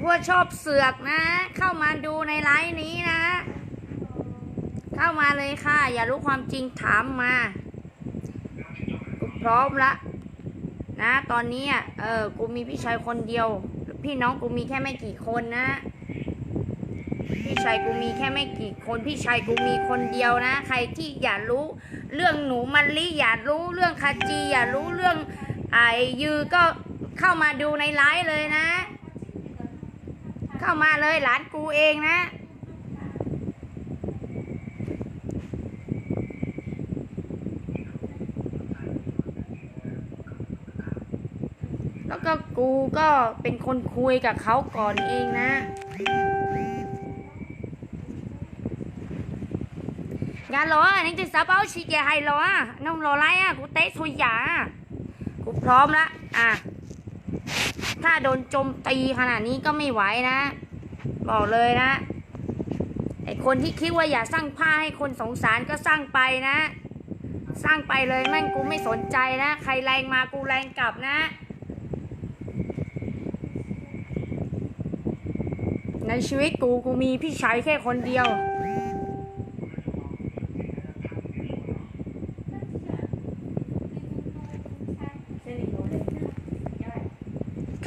พวกชอบเสือกนะ เข้ามาดูในไลฟ์นี้นะ เข้ามาเลยค่ะ อยากรู้ความจริงถามมา กูพร้อมละนะ ตอนนี้อ่ะ เออ กูมีพี่ชายคนเดียว พี่น้องกูมีแค่ไม่กี่คนนะ พี่ชายกูมีแค่ไม่กี่คน พี่ชายกูมีคนเดียวนะ ใครที่อยากรู้เรื่องหนูมะลิ อยากรู้เรื่องคาจี อยากรู้เรื่องไอ้ยือก็เข้ามาดูในไลฟ์เลยนะ เข้ามาเลย หลานกูเองนะ แล้วก็กูก็เป็นคนคุยกับเขาก่อนเองนะ อย่าหรอก อันนี้จะสาวเป้าชีเกียร์ไฮหรอ น้องรอไล่อ่ะ กูเตะสุยา กูพร้อมละอ่ะ ถ้าโดนโจมตีขนาดนี้ก็ไม่ไหวนะ บอกเลยนะ ไอ้คนที่คิดว่าอย่าสร้างภาพให้คนสงสารก็สร้างไปนะ สร้างไปเลยแม่ง กูไม่สนใจนะ ใครแรงมากูแรงกลับนะ ในชีวิตกู กูมีพี่ชายแค่คนเดียว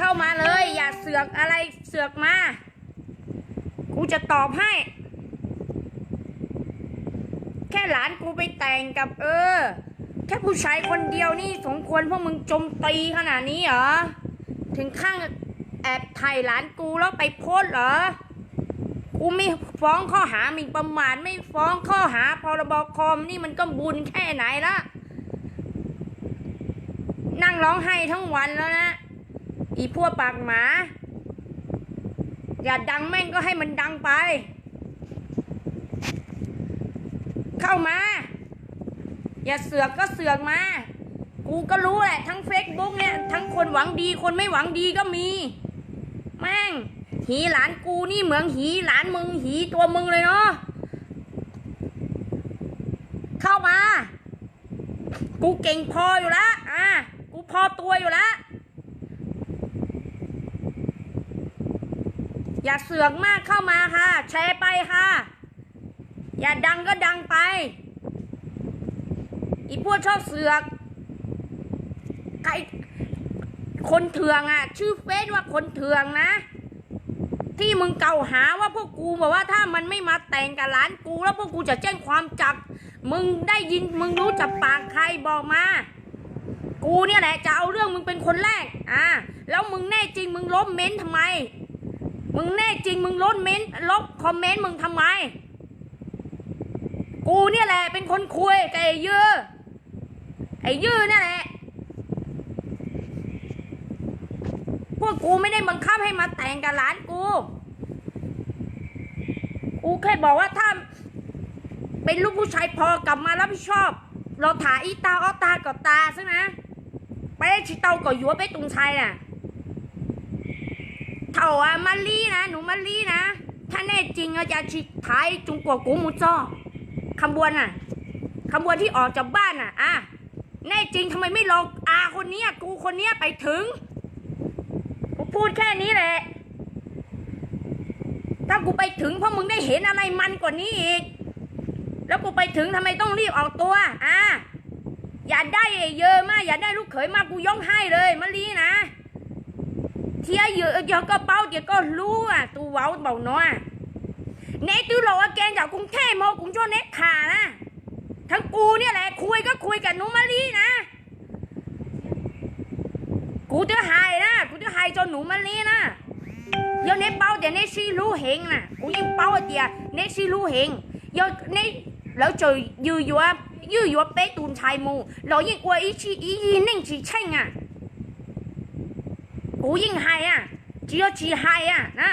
เข้ามาเลย อย่าเสือกอะไร เสือกมา กูจะตอบให้ แค่หลานกูไปแต่งกับ เออ แค่ผู้ชายคนเดียวนี่สมควรพวกมึงโจมตีขนาดนี้เหรอ ถึงขั้นแอบถ่ายหลานกูแล้วไปโพสต์เหรอ กูไม่ฟ้องข้อหาหมิ่นประมาท ไม่ฟ้องข้อหาพรบคอม นี่มันก็บุญแค่ไหนละ นั่งร้องไห้ทั้งวันแล้วนะ อีพวกปากหมา อย่าดังแม่งก็ให้มันดังไป เข้ามา อย่าเสือกก็เสือกมา กูก็รู้แหละ ทั้งเฟซบุ๊กเนี่ย ทั้งคนหวังดี คนไม่หวังดีก็มี แม่ง หีหลานกูนี่เหมือนหีหลานมึง หีตัวมึงเลยเนาะ เข้ามา กูเก่งพออยู่แล้ว อ่ะ กูพอตัวอยู่แล้ว อย่าเสือกมาก เข้ามาค่ะ แชร์ไปค่ะ อย่าดังก็ดังไป อีพวกชอบเสือก ใคร คนเถื่อนอ่ะ ชื่อเฟซว่าคนเถื่อนนะ ที่มึงกล่าวหาว่าพวกกูบอกว่าถ้ามันไม่มาแต่งกับหลานกูแล้วพวกกูจะแจ้งความจับ มึงได้ยิน มึงรู้จากปากใครบอกมา กูเนี่ยแหละจะเอาเรื่องมึงเป็นคนแรก อ่า แล้วมึงแน่จริงมึงลบเม้นท์ทำไม มึงแน่จริงมึงลบเม้นท์ ลบคอมเมนต์มึงทำไม กูเนี่ยแหละเป็นคนคุยกับไอ้ยือ ไอ้ยือเนี่ยแหละ พวกกูไม่ได้บังคับให้มาแต่งกับหลานกู กูแค่บอกว่าถ้าเป็นลูกผู้ชายพอกลับมารับผิดชอบ เราถ่ายอีตาออตากับตาซะนะ ไปได้ชีเตาก็หยวเป๊ะตุงชัยน่ะ เถ่าอ่ะมะลินะ หนูมะลินะ ถ้าแน่จริงเราจะเอาชีไทยจุงกัวกูมูจ้อ ขบวนน่ะ ขบวนที่ออกจากบ้านน่ะ อ่ะ แน่จริงทำไมไม่รออาคนเนี้ย กูคนเนี้ยไปถึง กูพูดแค่นี้แหละ ถ้ากูไปถึงพวกมึงได้เห็นอะไรมันกว่านี้อีก แล้วกูไปถึงทำไมต้องรีบออกตัว อ่ะ อยากได้เยอะมาก อยากได้ลูกเขยมาก กูยกให้เลยมะลินะ เทียเยอะ เดี๋ยวก็เป้า เดี๋ยวก็รู้อ่ะ ตูเว้าเบาน้อย เนสตื้อหลอกว่าแกจากกรุงเทพมา กูชอบเนสขานะ ทั้งกูเนี่ยแหละ คุยก็คุยกับหนูมะลินะ กูจะหายนะ กูจะหายจนหนูมะลินะ ยอดเนสเป้า เดี๋ยวเนสซีรู้เหงนะ กูยิ่งเป้าไอเดีย เนสซีรู้เหง ยอดเนส แล้วเจอยืดยัว ยืดยัวเป๊ะตูนชายมู เรายิ่งอวยอีชีอียีเน่งจีเช่งอ่ะ กูยิ่งหายอ่ะ จียอดจีหายอ่ะนะ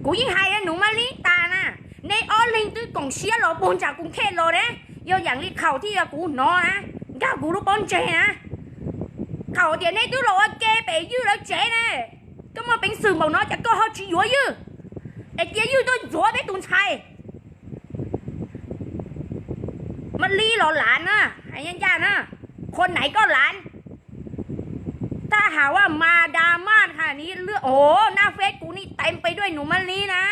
กูยิ่งหายอ่ะ หนูมะลิตานะ เนสออสลิงตื้อกล่องเชียร์หลอปูนจากกรุงเทพฯเลยนะ ยอดอย่างที่ข่าวที่กูหนอนะ ก้าวกูรู้ป้อนเจนะ เขาเดี๋ยวนี้ตู้หลอกว่าแกไปยืดแล้วเจ๊นะ ก็มาเป็นสื่อบอกน้อยแต่ก็เขาจีหยวยืด ไอ้เจ๊ยืดต้องหยวไปตุนชัย มันลีหลอหลานนะ ไอ้ย่านย่านะ คนไหนก็หลาน ถ้า ถ้าหากว่ามาดราม่าขนาดนี้ เรื่อง โอ้โห หน้าเฟซกูนี่เต็มไปด้วยหนูมะลินะ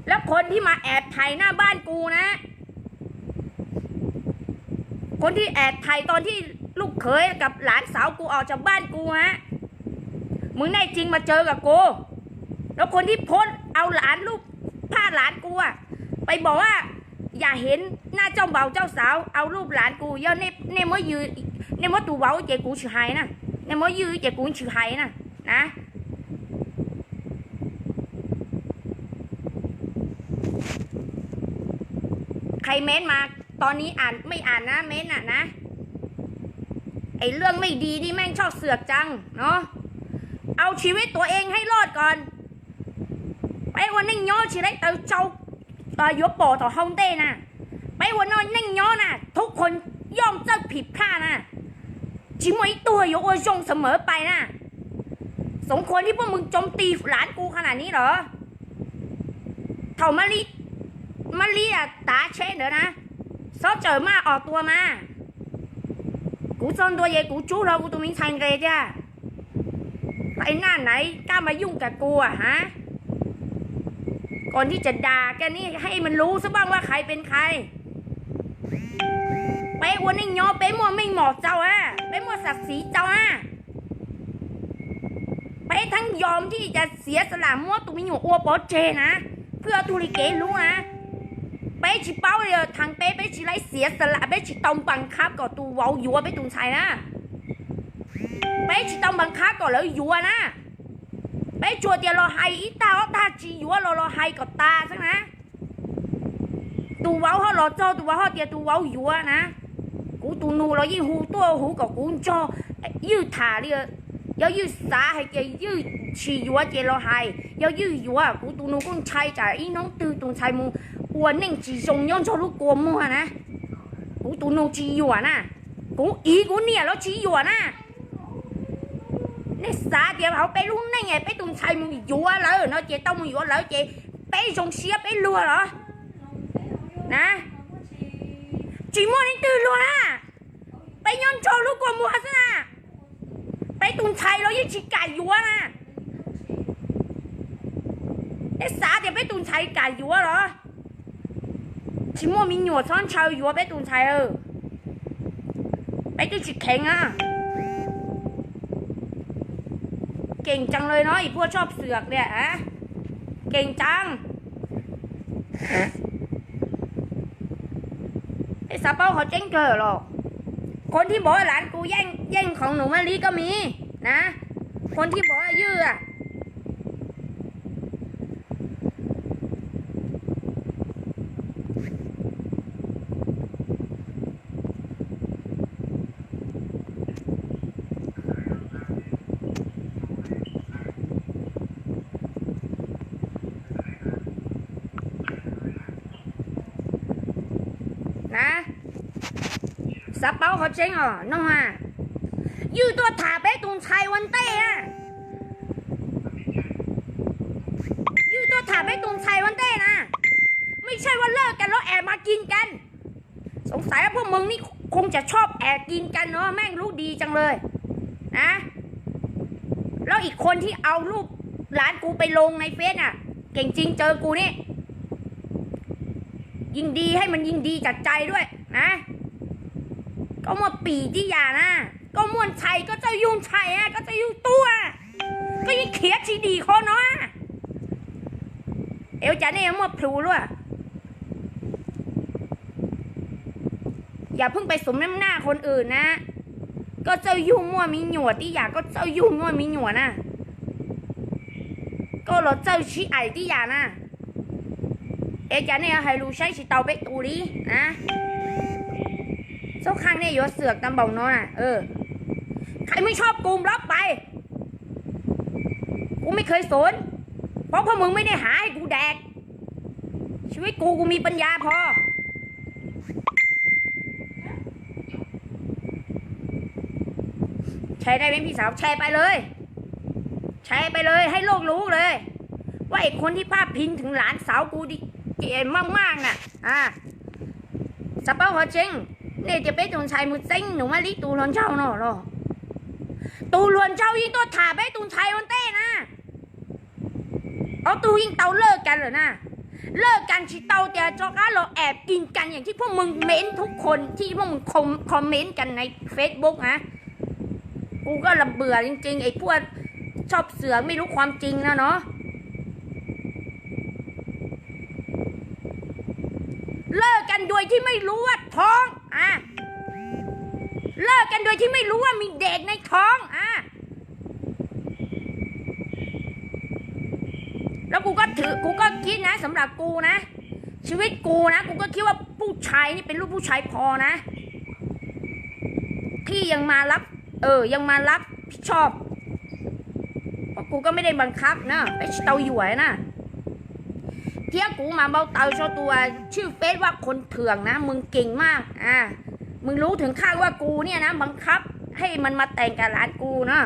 แล้วคนที่มาแอบถ่ายหน้าบ้านกูนะ คนที่แอบถ่ายตอนที่ลูกเขยกับหลานสาวกูออกจากบ้านกูนะ มึงแน่จริงมาเจอกับกู แล้วคนที่โพสต์เอาหลานรูป ภาพหลานกูอะ ไปบอกว่า อย่าเห็นหน้าเจ้าบ่าวเจ้าสาว เอารูปหลานกู ยอด nej muab yws, nej muab tus vauv ces kuv tsis hais na, nej muab yws ces kuv tsis hais na, na. Qhov ment mas ตอนนี้อ่าน ไม่อ่านนะ เม้นต์น่ะนะ ไอ้เรื่องไม่ดีนี่แม่งชอบเสือกจังเนาะ เอาชีวิตตัวเองให้รอดก่อน Peb ua neej nyob tsis tau tau tsau yuav pom tom hau ntej na. Peb ua neej nyob na, ทุกคนย่อมต้องผิดพลาดนะ, tsis muaj ib tug yuav ua zoo เสมอไป na. สมควรที่พวกมึงโจมตีหลานกูขนาดนี้เหรอ? Thaum Mab Lib tav tsheb ntawd na, xob tsawm maj os tua mas, kuv txog ntua ces kuv tsub hlo kuv tus me ntxhais nqes thiab. Pais naj naiv kaj mas yooj kas kuas ha, kom nij cas das kaj nij hej mas lub xwb paj vaj qhais pes qhais. Peb ua neej nyob peb muaj meej mom txaus a, peb muaj xam xiv txaus a. Peb thaeb yos nij cas xiav xa lam muab tus me nyuam ua pov tseg na, phwj ob tug li kev hlub na. Peb tsis paub li, thaev peb peb tsis laib xiav xa lam, peb tsis tau npas khab kom tus vauv yuav peb tus ntxhais na. Peb tsis tau npas khab kom lawv yuav na. Peb tsuas tias los hais ib tag ob tag tsis yuav los los hais kom tas xwb na. Tus vauv ho los txog tus vauv ho tias tus vauv yuav na. Kuv tus nus los yeej hu tuaj huv kom kuv nrog ywj tham li. Yog ywj xav hais tias ywj tsis yuav ces los hais, yog ywj yuav kuv tus nus kuj ntshai tsam ib hnub twg tus ntxhais mus ua neej tsis zoo nyob nrog lub kua muag na. Kuv tus nus tsis yuam na, kuv iv kuv niam los tsis yuam na. Nej xav tias hauv peb lub neej peb tus ntxhais mus yuav lawm no ces tau mus yuav lawm ces peb zoo siab peb luag los? Na, tsis muaj leej twg luag na. Peb nyob nrog lub kua muag xwb na. Peb tus ntxhais los yeej tsis kam yuav na. Nej xav tias peb tus ntxhais kam yuav los? Tsis muaj me nyuam txhob ntshaw yuav peb tus ntxhais. Peb twb tsis kheev na. Keem tsees lawm no ib puas tshoj xwm li. Keem tsees. Peb xav paub qhov tseeb kawg los. Khon thib npaum lav kuv yeej khoov nus Mab Lib koj mis na. Khon thib npaum ywj. Na, xav paub qhov tseeb os noog a. Ywj tuaj tham peb tus ntxhais ua ntej na. Ywj tuaj tham peb tus ntxhais ua ntej na. ไม่ใช่ว่าเลิกกันแล้วแอบมากินกัน สงสัยว่าพวกมึงนี่คงจะชอบแอบกินกันเนอะ แม่งรู้ดีจังเลยนะ แล้วอีกคนที่เอารูปหลานกูไปลงในเฟซอ่ะ เก่งจริงเจอกูนี่ ยินดีให้มันยินดีจากใจด้วยนะ Koj muaj pim tib yam na, koj muaj ntxhais koj txawj yug ntxhais, koj txawj yug tub, koj yeej khiav tsis dim qhov no. Es ua cas nej yuav muaj plhus luaj? Yam pheej pes xum nab naj qhov nws na, koj txawj yug muaj me nyuam tib yam, koj txawj yug muaj me nyuam na, koj los txawj sib aim tib yam na. Es cas nej hais lus saib tsis taus peb tus li na? Txhob qhaj nej yuav xwm tag npaum no na. ใครไม่ชอบกูบล็อกไป กูไม่เคยสน เพราะพวกมึงไม่ได้หาให้กูแดก ชีวิตกูกูมีปัญญาพอ แชร์ได้ไหมพี่สาว แชร์ไปเลย แชร์ไปเลย ให้โลกรู้เลย ว่าไอ้คนที่พาดพิงถึงหลานสาวกูดีเกลียดมากๆน่ะ อ่า Xav paub qhov tseeb, nej tias peb tus ntxhais mus txeeb nus Mab Lib tus hluas nraug no los? Tus hluas nraug yeej tuaj tham peb tus ntxhais ua ntej na. Ob tug yeej tau lawj kas lawm na. Lawj kas tsis tau tias rov qab los แอบกินกัน อย่างที่พวกมึงเม้นทุกคน ที่พวกมึงคอมเมนต์กันในเฟซบุ๊กนะ กูก็ระเบื่อจริงๆ ไอ้พวกชอบเสือกไม่รู้ความจริงนะเนาะ เลิกกันโดยที่ไม่รู้ว่าท้องอ่ะ เลิกกันโดยที่ไม่รู้ว่ามีเด็กในท้องอ่ะ แล้วกูก็ถือ กูก็คิดนะ สำหรับกูนะ ชีวิตกูนะ กูก็คิดว่าผู้ชายนี่เป็นลูกผู้ชายพอนะ ที่ยังมารับ เออ ยังมารับผิดชอบ เพราะกูก็ไม่ได้บังคับนะ ไม่ใช่เตาหยวนนะ Thiab kuv mas npau taws sau tus tswj feb vaj khuv thwm na, mws kees maj, mws lub thwm khaj vaj kuv niaj na, npawv khab hej mas mas tees kas lav kuv na.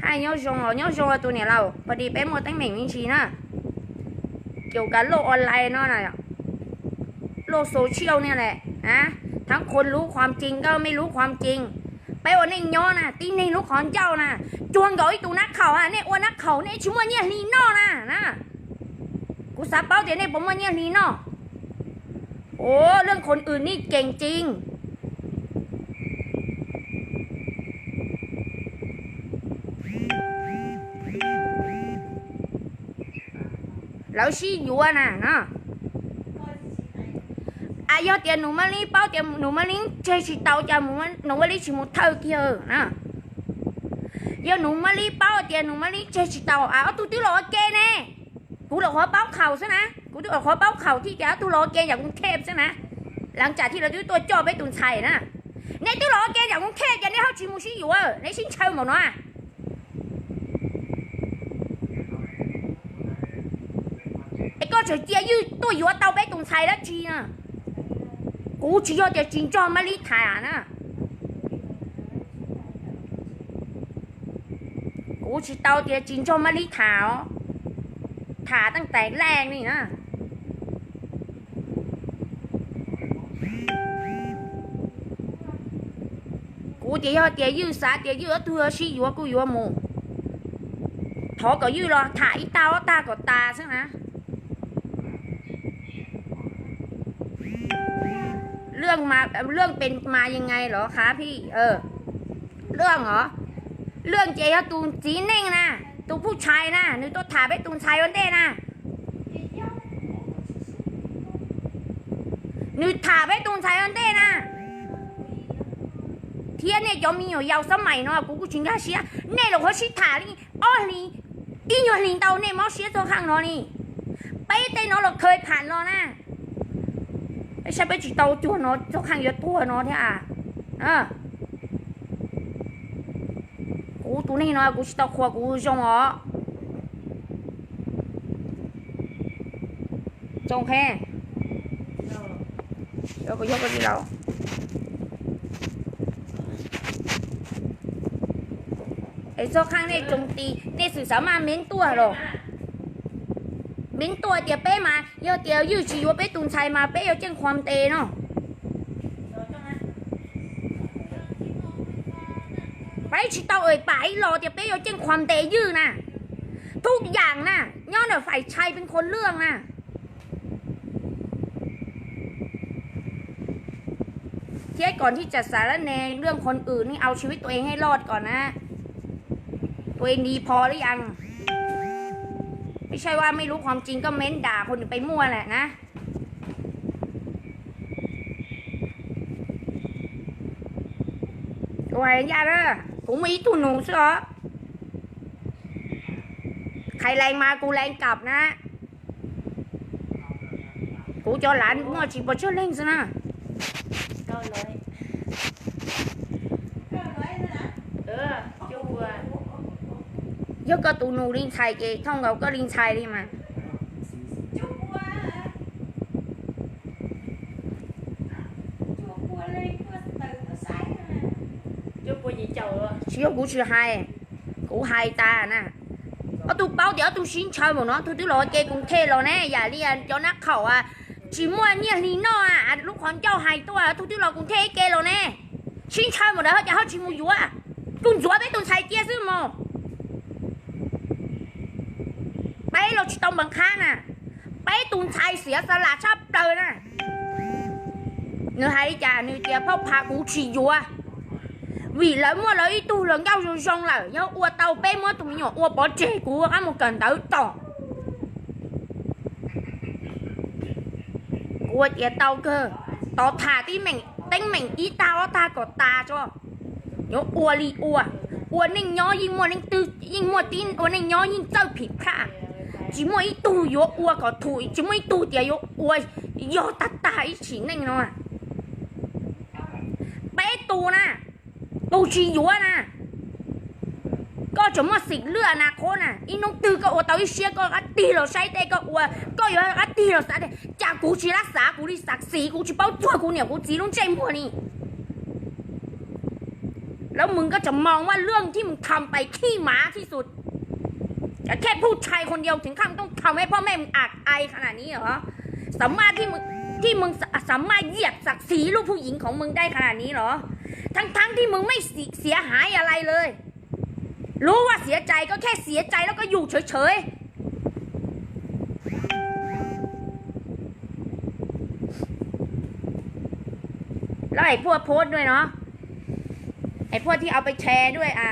Haj nyob zoo os, nyob zoo tus niam laus, pog dis peb muaj teeb meem me ntsis na, caum kas loj online no, loj xo tshiaj niaj lawm na, thab khuv lub khuv cees, nkawj mej lub khuv cees. Peb ua neej nyob na, tib neeg lub qhov ncauj na, cuag nkaus ib tus nab khaum, nej ua nab khaum nej tsis muaj nyiaj hli noj na na. Kuv xav paub tias nej puas muaj nyiaj hli noj. Ua lwj khuv wm nej kees cees. Lawv sib yuav na no. As yog tias nus maj lib paub tias nus maj lib tseg tsis tau cas nus maj lib tsis mus thawj kiag na. Yog nus maj lib paub tias nus maj lib tseg tsis tau, as ob tug twb los ua ke ne. Kuv los qhuav paub khaum xwb na, kuv twb los qhuav paub khaum thiab tias ob tug los ua ke yam kuv thej xwb na. Lav tsam thiaj lawv twb tuaj coj peb tus ntxhais na. Nej twb los ua ke yam kuv thej ces nej ho tsis mus sib yuav, nej sib ntshaw npaum no. Es koj tseem cia ywj tuaj yuav tau peb tus ntxhais dab tsi na? Kuv tsis yog tias tsis nrog maj lib tham na. Kuv tsis tau tias tsis nrog maj lib tham os. Tham teej tais laj li na. Kuv tias yog tias ywj, xav tias ywj ob tug sib yuav kuj yuav mus. Thov kom ywj los tham ib tag ob tag kom tas xwb na. Lwj pes mas yeej nqai los qhav phij. Lwj os, lwj ces yog tus txiv neej na, tus pub tshais na, nws tuaj tham peb tus ntxhais ua ntej na. Nws tham peb tus ntxhais ua ntej na. Thiab nej cov me nyuam yaus xab maim no kuv kuj tsis nkag siab, nej los qhuav sib tham li ob hlis, ib nyuag hlis ntau nej mob siab txog qhaj no li. Peb tej no los khaws pham los na. Peb saib peb tsis tau cuag no txog qhaj yuav tuag no thiab. Kuv tus neeg no kuv tsis tau qhuas kuv zoo os. Tsoom qhe, yog ko li los, es txog qhaj nej tsoom tis nej xwm xav maj meeb tuaj los, meeb tuaj tias peb mas yog tias ywj tsis yuav peb tus ntxhais mas peb yuav ceej qhuas ntes no. Peb tsis tau pam ib los tias peb yuav ceej qhuas ntes ywj na. Thub yam na, nyob ntawm faim tshais pes khuas lwj na. Thiab kom thib tsam xav lab ne, lwj qhuas wm nej au tshiv vib tua e hej loj kom na. Tua e nti pho lwj yas. Peb saib vaj mej lub qhuas cees koj meeb dam qhuas nws pes muaj lawm na. Kuv hais ncaj na, kuv muaj ib tug nus xwb os. Qhais lees mas kuv lees kam na. Kuv cov lav muaj tsis pos tsawg leeg xwb na. Yog koj tus nus li ntxhais ces thooj nkaus koj li ntxhais li mas. Tsis yog kuv tsis hais, kuv hais tas na. Ob tug paub tias ob tug sib ntshaw npaum no, ob tug twb los ua ke kuv thej los ne, yam li cov nab khaum tsis muaj nyiaj hli noj, lub qhov ncauj hais tuaj, ob tug twb los kuv thej ua ke los ne. Sib ntshaw npaum ntawd ho cas ho tsis mus yuav. Kuj ntxuav peb tus ntxhais cia xwb mog. Peb los tsis tau npaj qhab na, peb tus ntxhais xiav xa las tshaj plaws na. Nws hais li cas? Nws tias phauj pha kuv tsis yuav, vim lawv muaj lawv ib tug hluas nkauj zoo zoo lawm, yog ua tau peb muab tus me nyuam ua pov tseg kuv rov qab mus kawm ntawv tom. Kuv tias tau kawg, tos tham teeb meem ib tag ob tag kom tas tso. Yuav ua li ua, ua neej nyob yeej muaj leej twg yeej muaj tib ua neej nyob yeej txawj phim phaj. Tsis muaj ib tug yuav ua kom thum, tsis muaj ib tug tias yuav ua yog tag tag ib sim neej no. Peb tus na, tus tsis yuav na, koj tseem muaj xim lwj na qhuab na, ib hnub twg koj ua tau ib siab koj rov qab tig los saib tej koj ua, koj yuav rov qab tig los xav tias cas kuv tsis lab xav kuv li, xav xis kuv tsis paub txuag kuv niam kuv txiv lub ntsej muag li. Lawv mws koj tseem mos vaj lwj thib mus tham pais khij mav thib xus. Cov thej phuj tshai khuv ntiaus tseem khaj tooj tham ej phoj mej mus am ai qhov na ni os. Xam maj thib mus, thib mus xam maj yiam xav xis lub phuj yim khoov mws dai qhov na ni los. Thab thab thib mus mej xiav hav ya lais lawm. Lub vaj xiav cai koj thej xiav cai los koj yus tshawv tshawv. Lawv hais phuaj phob dua no, hais phuaj thib au pais tshare dua a.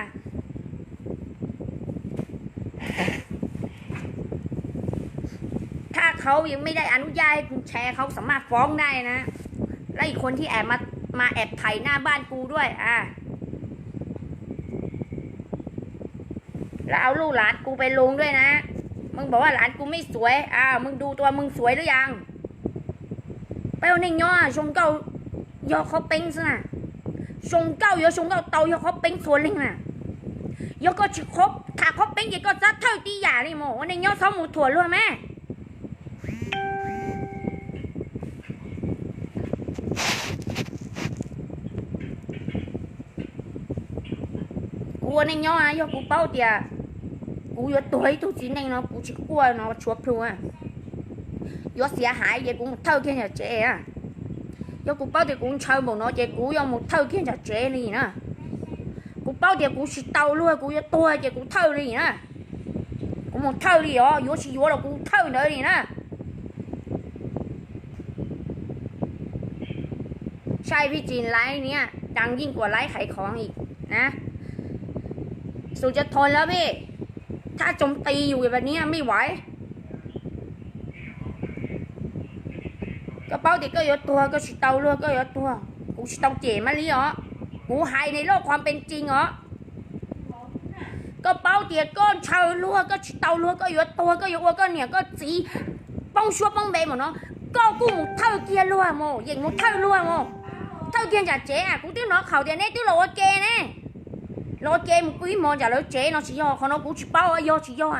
Thaj khauv yeej mej dai a nub yaj ku tshare khauv xam maj foob dai na. Lawv ib khuv thib mas ab thais naj npaj ku dua a. Lawv au luj lav ku pais lug dua na. Mej npaum vaj lav ku mej xuav a, mej du tua mej xuav lub yaas. Peb ua neej nyob zoo nkauj yog qhov peeb xwb na. Zoo nkauj yuav zoo nkauj tau yog qhov peeb txhua leej na. Yog koj tsis tham qhov peeb ces koj txhob thawj tib yam li mus ua neej nyob txhob mus thuam luag mas. Kuv ua neej nyob yog kuv paub tias kuv yuav tuag ib tug txiv neej no kuv tsis quaj no tshuav plhu. Yuav xiav haiv ces kuv mus thawj kiag nram tsev. Yog kuv paub tias kuv ntshaw npaum no ces kuv yuav mus thawj kiag nram tsev li na. Kuv paub tias kuv tsis tau luag kuv yuav tuag ces kuv thawj li na. Kuv mus thawj li os, yuav tsis yuav los kuv thawj ntawd li na. ใช่พี่จิน ไลฟ์เนี้ยดังยิ่งกว่าไลฟ์ขายของอีกนะ สุดจะทนแล้วพี่ ถ้าโจมตีอยู่แบบนี้ไม่ไหว Koj paub tias koj yuav tuag, koj tsis tau luag koj yuav tuag, kuv tsis tau cem mas li os. Kuv hais ในโลกความเป็นจริง os. Koj paub tias koj ntshaw luag, koj tsis tau luag, koj yuav tuag, koj yuav ua koj niam koj txiv poob suab poob npe mus no, koj kuj mus thawj kiag luag mus, yeem mus thawj luag mus. Thawj kiag nram tsev, kuv twb hnov qhaum tias neb twb los ua ke ne. Los ua ke mus pw ib hmo nram lawv tsev no tsis yog, qhov no kuv tsis paub yog tsis yog.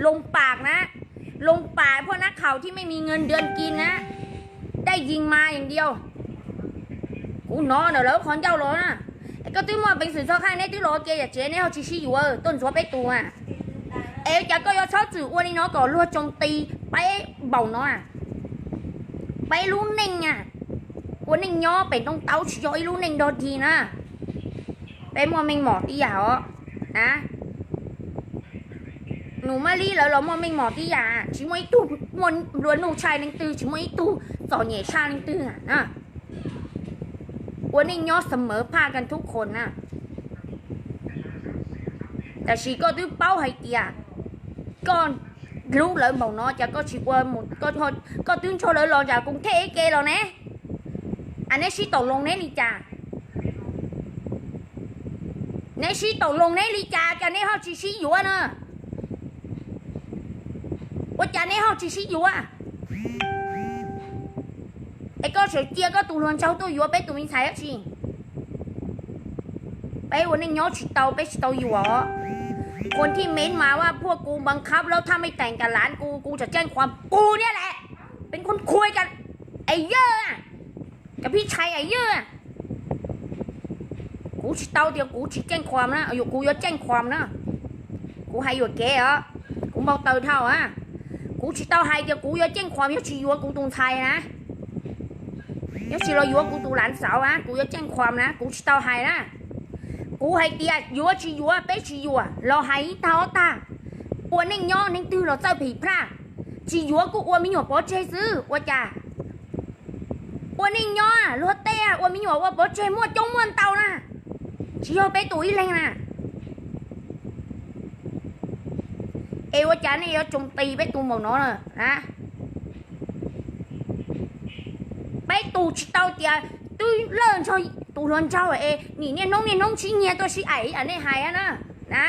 Loos pam na, loos pam พวกนักข่าวที่ไม่มีเงินเดือนกินนะ ได้ยินมาอย่างเดียว Kuv hnov ntawm lawv qhov ncauj los na. Es koj twb muaj peev xwm txog qhaj neb twb los ua ke yam tsev neb ho tsis sib yuav tuaj ntxuav peb tus a. Es cas koj yuav txhob txwm ua li no kom luag tsoo ti peb npaum no a. Peb lub neej a, ua neej nyob pem ntooj taub tsis yog ib lub neej dog dig na. Peb muaj meej mom tib yam os na. Nus Mab Lib lawv los muaj meej mom tib yam, tsis muaj ib tug muaj nplua nuj tshaj leej twg, tsis muaj ib tug txom nyem tshaj leej twg na. Ua neej nyob เสมอภาคกันทุกคน na. Tab sis koj twb paub hais tias koj hlub lawv npaum no cas koj tsis ua, koj twb nrog lawv los nram koom thej ib ke los ne. A neb sib taus loos neb li cas? Neb sib taus loos neb li cas cas neb ho tsis sib yuav na? Ua cas neb ho tsis sib yuav? Es koj tseem cia koj tus hluas nraug tuaj yuav peb tus me ntxhais dab tsi? Peb ua neej nyob tsis tau, peb tsis tau yuam os. คนที่เม้นต์มาว่าพวกกูบังคับแล้วถ้าไม่แต่งกับหลานกู กูจะแจ้งความ กูเนี่ยแหละเป็นคนคุยกับไอ้เยอร์อะ กับพี่ชัยไอ้เยอร์อะ Kuv tsis tau tias kuv tsis แจ้งความ na, kuv yuav แจ้งความ na. Kuv hais yuam kev os, kuv npau taws dhau a. Kuv tsis tau hais tias kuv yuav แจ้งความ yog tsis yuav kuv tus ntxhais na, yog tsis los yuav kuv tus lav ntxauv a, kuv yuav แจ้งความ na, kuv tsis tau hais na. Kuv hais tias yuav tsis yuav peb tsis yuam los hais ib tag ob tag. Ua neej nyob neeg twg los txawj phim plaj, tsis yuav kuj ua me nyuam pov tseg xwb ua cas. Ua neej nyob luag tej ua me nyuam ua pov tseg muaj coob muaj ntau na, tsis yog peb tus ib leeg na. Es ua cas nej yuav tsoo ti peb tus npaum no na? Peb tus tsis tau tias twb lawj nrog tus hluas nraug es nim niaj hnub niaj hnub sib nyiag tuaj sib aim ib yam nej hais na. Na,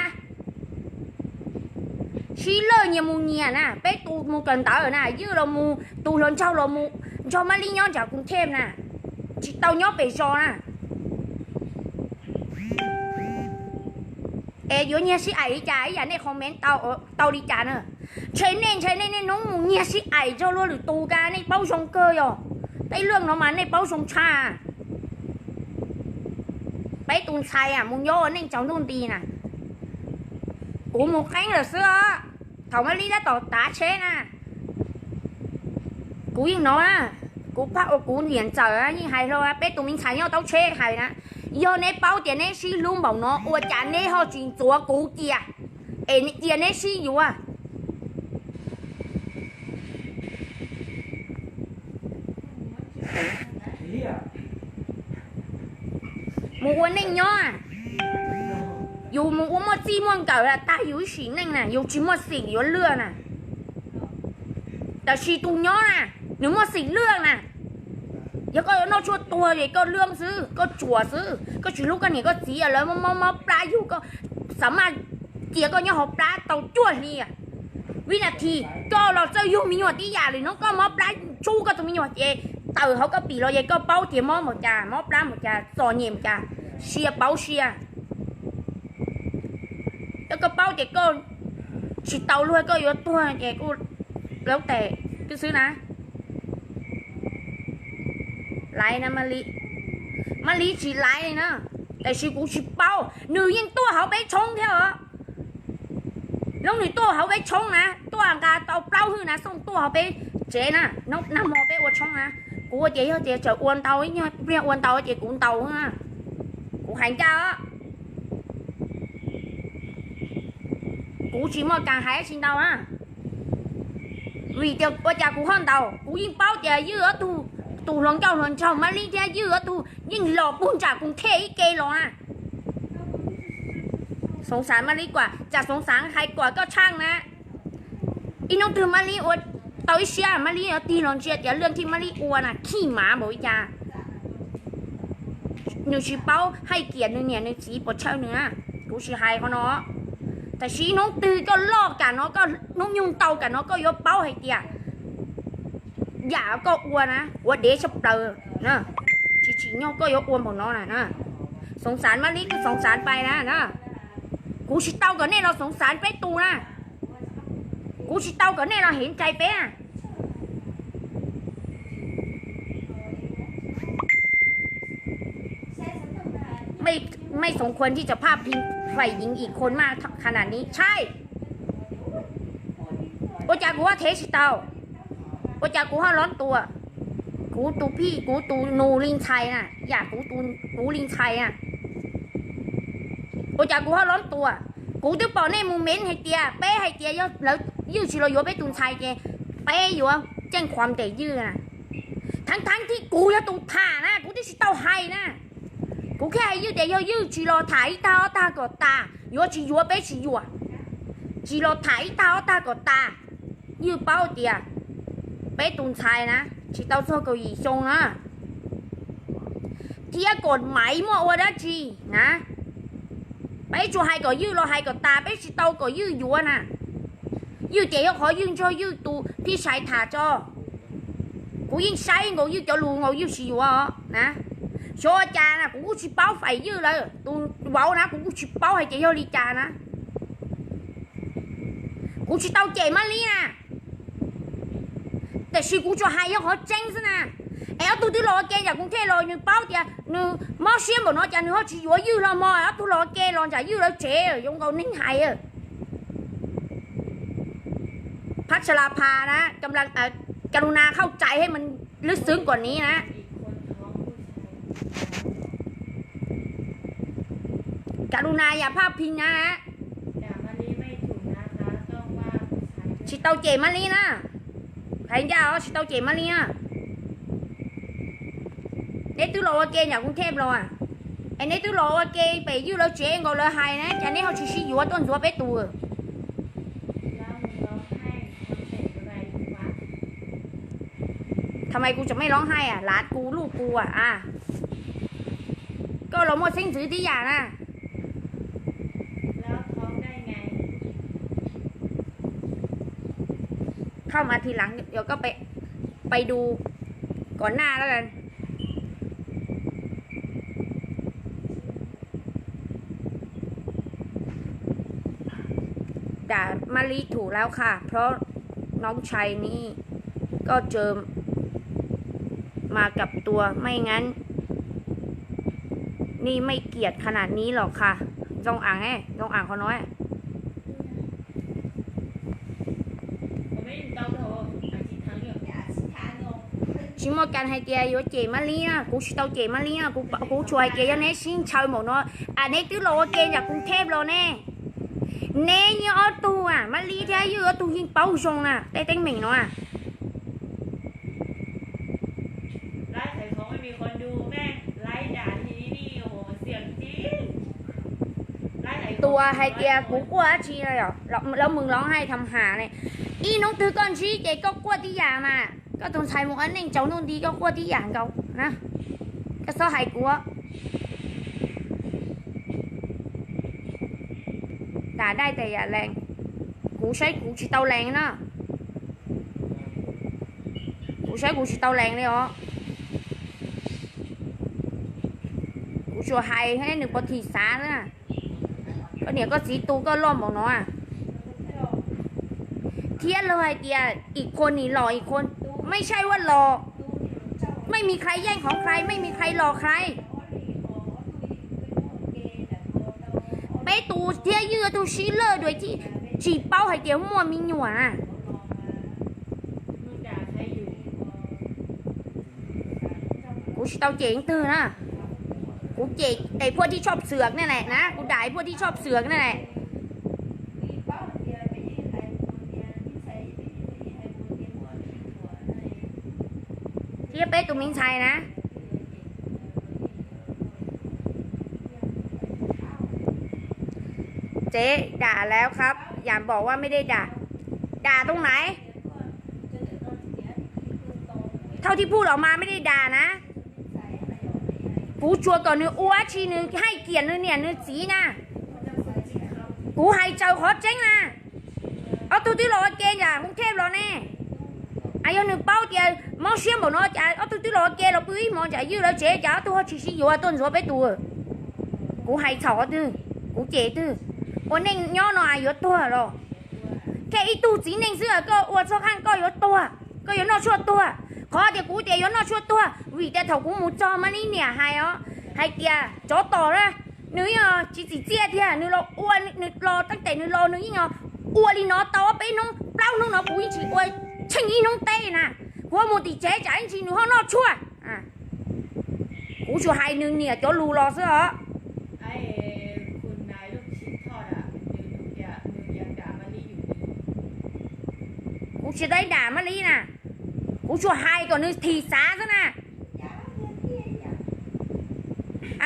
sib lawj nyias mus nyias na, peb tus mus kawm ntawv na, Ywj los mus, tus hluas nraug los mus nrog Mab Lib nyob nram Koos Thej na, tsis tau nyob pem zos na. Es yuav nyiag sib aim li cas ib yam nej comment tau li cas na? Ntshe nej ntshe nej niaj hnub mus nyiag sib aim nrog luag lwm tus ka, nej paub zoo kawg yog. Tej lwj no mas nej paub zoo tshaj. Peb tus ntxhais mus nyob ua neej tsaus ntuj nti na, kuv mus qeeb lawm xwb os. Thaum Mab Lib tab tom tav tsheb na, kuv yeej no na, kuv pab ua kuv niam ntxawm yeej hais hlo peb tus me ntxhais nyob taub tsheb hais na, yog neb paub tias neb sib hlub npaum no ua cas neb ho tsis ntxuav kuv cia, es cia neb sib yuav. Mus ua neej nyob, yus mus ua muaj txij muaj nkawm tag yus ib sim neej na, yus tsis muaj xim yuav lwj na. Tab sis tus nyob na, nws muaj xim lwj na. Yog koj yuav noj tshuaj tuag es koj lwj xwb, koj tsuam xwb, koj tsis hlub koj niam koj txiv, lawv mob mob plab yug koj, xav mas cia koj nyob hauv plab tau cuaj hli. Vib nas this koj los txawj yug me nyuam tib yam li no, koj mob plab tshub koj tus me nyuam ces tawm hauv koj pim los ces koj paub tias mob npaum cas, mob plab npaum cas, txom nyem npaum cas, sia pauv sia. Yog koj paub tias koj tsis tau luag koj yuav tuag ces kuj laub tes xwb na. Laiv na, Mab Lib tsis laiv li na, tab sis kuv tsis paub, nws yeej tuaj hauv peb tshoob thiab os. Hnub nws tuaj hauv peb tshoob na, tuaj nqa tau plaub hwj na, xooj tuaj hauv peb tsev na, nag hmo peb ua tshoob na. Kuv ua tias yog tias tseem ua ntau, ib nyuag pliag ua ntau ces kuv ntaus na. Kuv hais ncaj os, kuv tsis muaj kas hais tsis ntau na. Vim tias ua cas kuv ho ntaus, kuv yeej paub tias Ywj ob tug, tus hluas nkauj hluas nraug Mab Lib thiab Ywj ob tug yeej los puag nram Koos Thej ib ke los na. Xoov xaav Mab Lib kuam, tsam Xoov xaav hais kuam koj tshaaj na. Ib hnub twg Mab Lib ua tau ib siab, Mab Lib yuav tig los ntsia tias lwj thij Mab Lib ua na khij mav npaum li cas. Nws tsis paub hais kiam nws niam nws txiv puas tshawj nws na. Kuv tsis hais qhov no, tab sis ib hnub twg koj loj kam no, koj hnub nyoog ntau kam no koj yuav paub hais tias yam koj ua na ua dev tshaj plaws. Tsis tsim nyog koj yuav ua npaum no na. Xoov xaav Mab Lib kuj xoov xaav pais na. Kuv tsis tau kom nej los xoov xaav peb tus na. Kuv tsis tau kom nej los heev cai peb. ไม่ไม่สมควรที่จะพาดพิงฝ่ายหญิงอีกคนมากขนาดนี้ ใช่ Ua cas kuv ho thev tsis tau? Ua cas kuv ho los tua? Kuv tus phij, kuv tus nus li ntxhais na, yam kuv, kuv li ntxhais na. Ua cas kuv ho los tua? Kuv twb pom nej mus ment hais tias, peb hais tias yog lawv, Ywj tsis los yuav peb tus ntxhais ces peb yuav ceej qhuas ntes Ywj na. Thav thav thib kuv yog tus tham na, kuv twb tsis tau hais na. Kuv thiaj hais Ywj tias yog Ywj tsis los tham ib tag ob tag kom tas, yuav tsis yuav peb tsis yuam. Tsis los tham ib tag ob tag kom tas. Ywj paub tias peb tus ntxhais na tsis tau txog kaum yim xyoo na, thiab kom Maiv muaj ua dab tsi na. Peb tsuas hais kom Ywj los hais kom tas, peb tsis tau kom Ywj yuav na. Ywj ces yog qhov Ywj nrog Ywj tus phij sai tham tso. Kuv yeej saib nkaus Ywj cov lus nkaus Ywj tsis yuav na. Xyov ua cas na, kuv kuj tsis paub faim Ywj lawm, tus vauv na kuv kuj tsis paub hais tias yog li cas na. Kuv tsis tau cem Mab Lib na, tiam sis kuv tsuas hais yog qhov tseeb xwb na. Es ob tug twb los ua ke nram Koos Thej los nws paub tias nws mob siab npaum no cas nws ho tsis yuav Ywj los mog, ob tug los ua ke los nram Ywj lawv tsev zoo nkaus neeg hais. Phab tsa la pha na, ka lu na khauj tsais hej mas lwb xwb kuam niv na. Lus nas yam phaj phi na. Tsis tau cem Mab Lib na. Hais ncaj os, tsis tau cem Mab Lib na. Neb twb los ua ke nram Koob Thej los, es neb twb los ua ke pem Ywj lawv tsev nkaus lawv hais na, cas neb ho tsis sib yuav tuaj ntxuav peb tus? Tha mais kuv tseem mej lov hais a, lav kuv luj kuv a. Koj los muaj xeeb ntxwv tib yam na. Khau mas thi lav yog koj pais dus kom naj lawm. Dam Mab Lib thum laub qha, plhob noob tshai ni, koj tsaws mas kam tua, mej ngan ni mej kiam kha nam ni los qha. Zoo am, zoo am qhov no. Tsis muaj kas hais tias yuav cem Mab Lib na, kuv tsis tau cem Mab Lib na, kuv tsuas hais tias yog neb sib ntshaw npaum no, a neb twb los ua ke nram Koob Thej los ne. Neb nyob ob tug a, Mab Lib thiab Ywj ob tug yeej paub zoo na tej teeb meem no. Tus hais tias kuv quaj dab tsi, lawv mus lov hais tham has ne. Ib hnub twg koj ntsib ces koj quaj tib yam mas, koj tus ntxhais mus ua neej tsaus ntuj nti koj quaj tib yam nkaus na. Koj txhob hais kuv. Dam dai tes yam lees, kuv saib kuv tsis tau lees na. Kuv saib kuv tsis tau lees li os. Kuv tsuas hais nws puas thim xav xwb. Koj niam koj txiv tu koj loj npaum no, thiab luag hais tias ib qho nim los ib qho, mej saib ua los, mej mis qhais yeej qhov qhais, mej mis qhais los qhais. Peb tus thiab Ywj tug sib lawj dua, tsis paub hais tias muaj me nyuam na. Kuv tsis tau cem leej twg na. Kuv cem es phuaj thij tshoj xwam ne na, kuv dam phuaj thij tshoj xwam ne. Thiab peb tus me ntxhais na. Tsev dam lawm qhab, yam npaum ua mej dej dam. Dam too naiv? Thauj thij phuj los mas mej dej dam na. Kuv tsuas kom nws ua dab tsi nws haij kiam nws niam nws txiv na. Kuv hais tsaws qhov tseeb na. Ob tug twb los ua ke nram Koob Thej los ne. Yog nws paub tias mob siab npaum no cas ob tug twb los ua ke los pw ib hmo nram Ywj lawv tsev cas ob tug ho tsis sib yuav tuaj ntxuav peb tus. Kuv hais txhaum qhov twg? Kuv cem twg? Ua neej nyob no yuav tuag los? Thiaj ib tug txiv neej xwb koj ua txoj qhaaj koj yuav tuag, koj yuav noj tshuaj tuag. Qhov tias kuv tias yuav noj tshuaj tuag vim tias thaum kuv mus txog Mab Lib niam hais os, hais tias tsov tom na, nws yeej tsis txim txiaj tiag, nws los ua, nws los tab tes nws los nws yeej ua li no tau ob peb hnub plaub hnub no kuv yeej tsis ua tsheej ib hnub teb na. Kuv mus tim tsev tsam ib ntsis nws ho noj tshuaj. Kuv tsuas hais nws niam cov lus los xwb os. Kuv tsis tau dam Mab Lib na, kuv tsuas hais kom nws thim xav xwb na.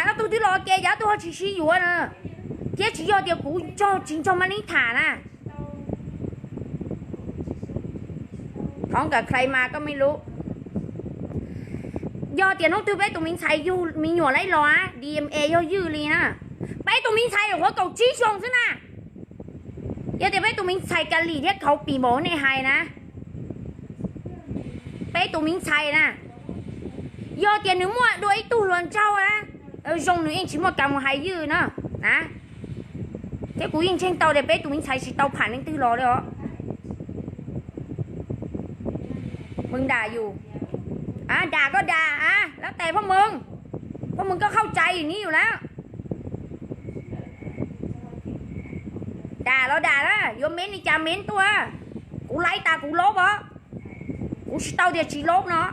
Ob tug twb los ua ke cas ob tug ho tsis sib yuav na, thiab tsis yog tias kuv tsis nrog Mab Lib tham na. Thov nkawd khlais mas koj me lub. Yog tias hnub twg peb tus me ntxhais yug me nyuam laib los, D N A yog Ywj li na. Peb tus me ntxhais nyuam qhuav kaum tsib xyoo xwb na. Yog tias peb tus me ntxhais ka lim thiab khauv pim npaum nej hais na, peb tus me ntxhais na, yog tias nws muaj dua ib tug hluas nraug na, zoo nws yeej tsis muaj kas mus hais Ywj na. Thiab kuv yeej ntseeg tau tias peb tus me ntxhais tsis tau pham leej twg los li os. Mws dam yus, dam koj dam, lab tes Phoj Mws, Phoj Mws koj khauj tsais ni yus lawm. Dam los dam na, yuav mev li cas mev tuaj. Kuv laib tas kuv lob os, kuv tsis tau tias tsis lob no.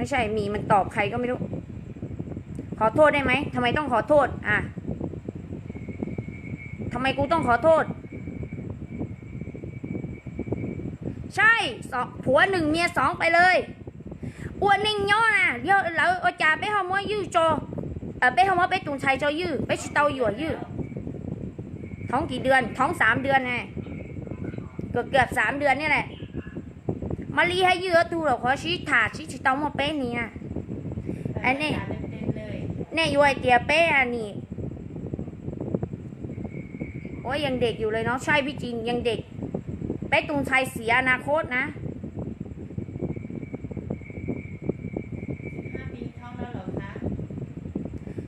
ใช่ หมีมันตอบใครก็ไม่รู้ ขอโทษได้ไหม ทำไมต้องขอโทษ อ่ะ ทำไมกูต้องขอโทษ ใช่ สอง ผัวหนึ่งเมียสองไปเลย ua neej nyob na, yog lawv ua cas peb ho muab ywj tso, peb ho muab peb tus ntxhais tso ywj, peb tsis tau yuam ywj. Thoob kis dua, thoob xav dua ne, kum kum xav dua ne lawm. Mab Lib hab ywj ob tug los qhov sib tham sib tsis tau muaj peb hli na. Nej yuav hais tias peb nim ua yeej dej yus lawm no, saib pib tsis yeej dej, peb tus ntxhais xiav na khos na.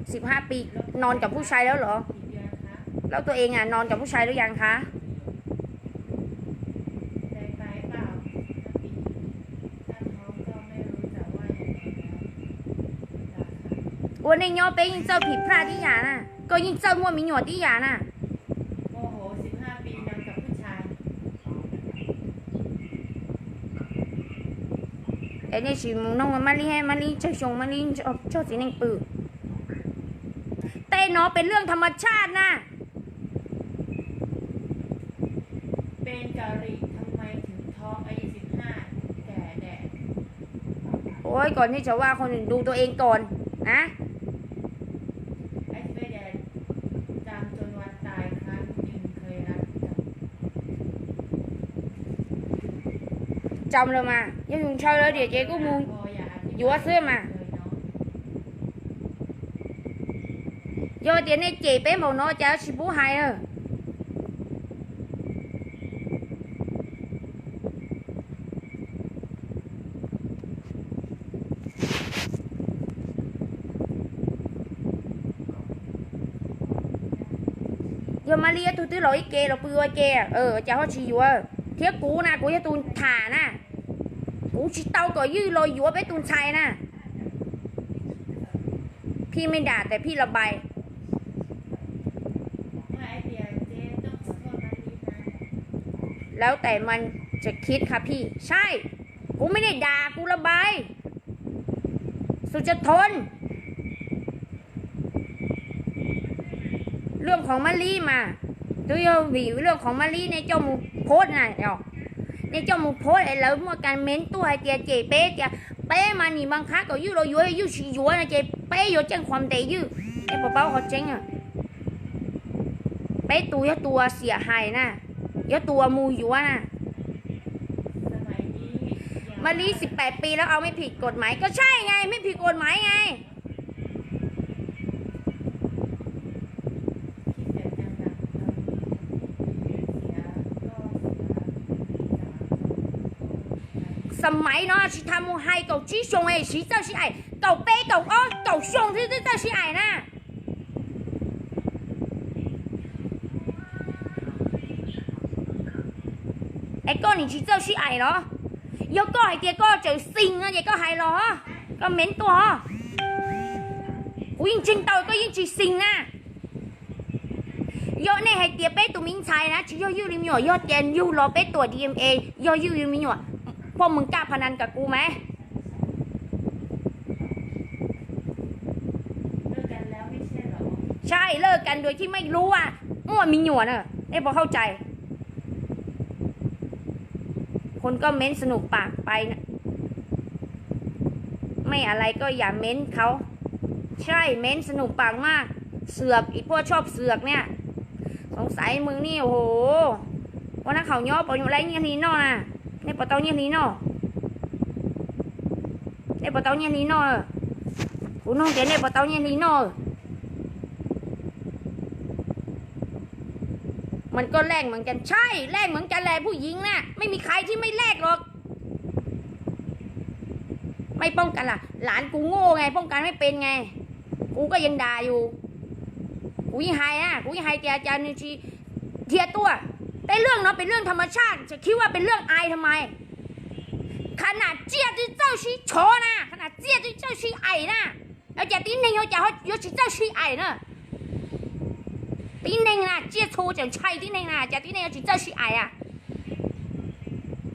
Xib hab pis non cov pub sai lawm los? Lawb tua ees non cov pub sai lawm yas nqha. Ua neej nyob peb yeej txawj phim plaj tib yam na, koj yeej txawj muaj me nyuam tib yam na. Es nej sim mus noog Mab Lib, Mab Lib tsawg xyoo Mab Lib tso txiv neej pw. Tej no pes lwj tham mas tshaj na. Ua kom nej cov vaj qhov nws ntu tua ees kom na. Tsom lawm mas, yog yus ntshaw lawm diam ces kuj mus yuav xwb mas. Yog tias nej cem peb npaum no cas tsis pub hais. Yog Mab Lib ob tug twb los ib ke los pw ua ke, cas ho tsis yuav? Thiab kuv na, kuv yog tus tham na, kuv tsis tau kom ywj los yuav peb tus ntxhais na. พี่ไม่ด่าแต่พี่ระบาย แล้วแต่มันจะคิดครับพี่ ใช่ กูไม่ได้ด่า กูระบาย สุดจะทน เรื่องของมะลิมา tôi yêu vì เรื่องของมะลิ nej coj mus post na, nej coj mus post es lawv muaj kas meev tuaj hais tias cem peb tias peb mas nim npaj qhab kom ywj los yuav, ywj tsis yuav no ces peb yuav ceeb qhov ntes ywj. Nej puas paub qhov tseeb? Peb tus yog tus uas xiam hais na, yog tus uas mus yuav na. Mab Lib xib peb pis lawm, au, ไม่ผิดกฎหมาย ก็ใช่ไง ไม่ผิดกฎหมายไง Xam mais no tsis tas mus hais kaum tsib xyoo es siv txawj sib aim, kaum peb kaum ob kaum xyoo twb txawj sib aim na. Es koj nim tsis txawj sib aim los? Yog koj hais tias koj tseem xis no ces koj hais los, koj meev tuaj. Kuv yeej ntseeg tau koj yeej tsis xis na. Yog nej hais tias peb tus me ntxhais na tsis yog ywj li me nyuam, yog tias yug los peb tuam D N A yog ywj li me nyuam, phoj mws kaj pha nas kom kuv mas. ใช่ เลิกกันโดยที่ไม่รู้ว่ามั่วมีหนวดน่ะ ไม่พอเข้าใจ คนก็เม้นสนุกปากไปนะ ไม่อะไรก็อย่าเม้นเขา ใช่ เม้นสนุกปากมาก เสือก อีพวกชอบเสือกเนี่ย สงสัยมึงนี่ โอ้โห พวกนักข่าว nyob puas yuav laib nyiaj hli noj na? Nej puas tau nyiaj hli noj? Nej puas tau nyiaj hli noj? Kuv nug tias nej puas tau nyiaj hli noj? Mas koj แลกเหมือนกัน ใช่ แลกเหมือนกันแหละ ผู้หญิงน่ะ ไม่มีใครที่ไม่แลกหรอก ไม่ป้องกันล่ะ หลานกูโง่ไง ป้องกันไม่เป็นไง กูก็ยังด่าอยู่ Kuv yeej hais na, kuv yeej hais tias cas nws tsis dhia tuaj. Tej เรื่อง no เป็นเรื่องธรรมชาติ จะคิดว่าเป็นเรื่องอายทำไม Qhov no tsiaj twb txawj sib tshov na, qhov no tsiaj twb txawj sib aim na. Ua cas tib neeg ua cas yuav tsis txawj sib aim na? Tib neeg na, tsiaj txhu tseem ntshai tib neeg na, cas tib neeg yuav tsis txawj sib aim a?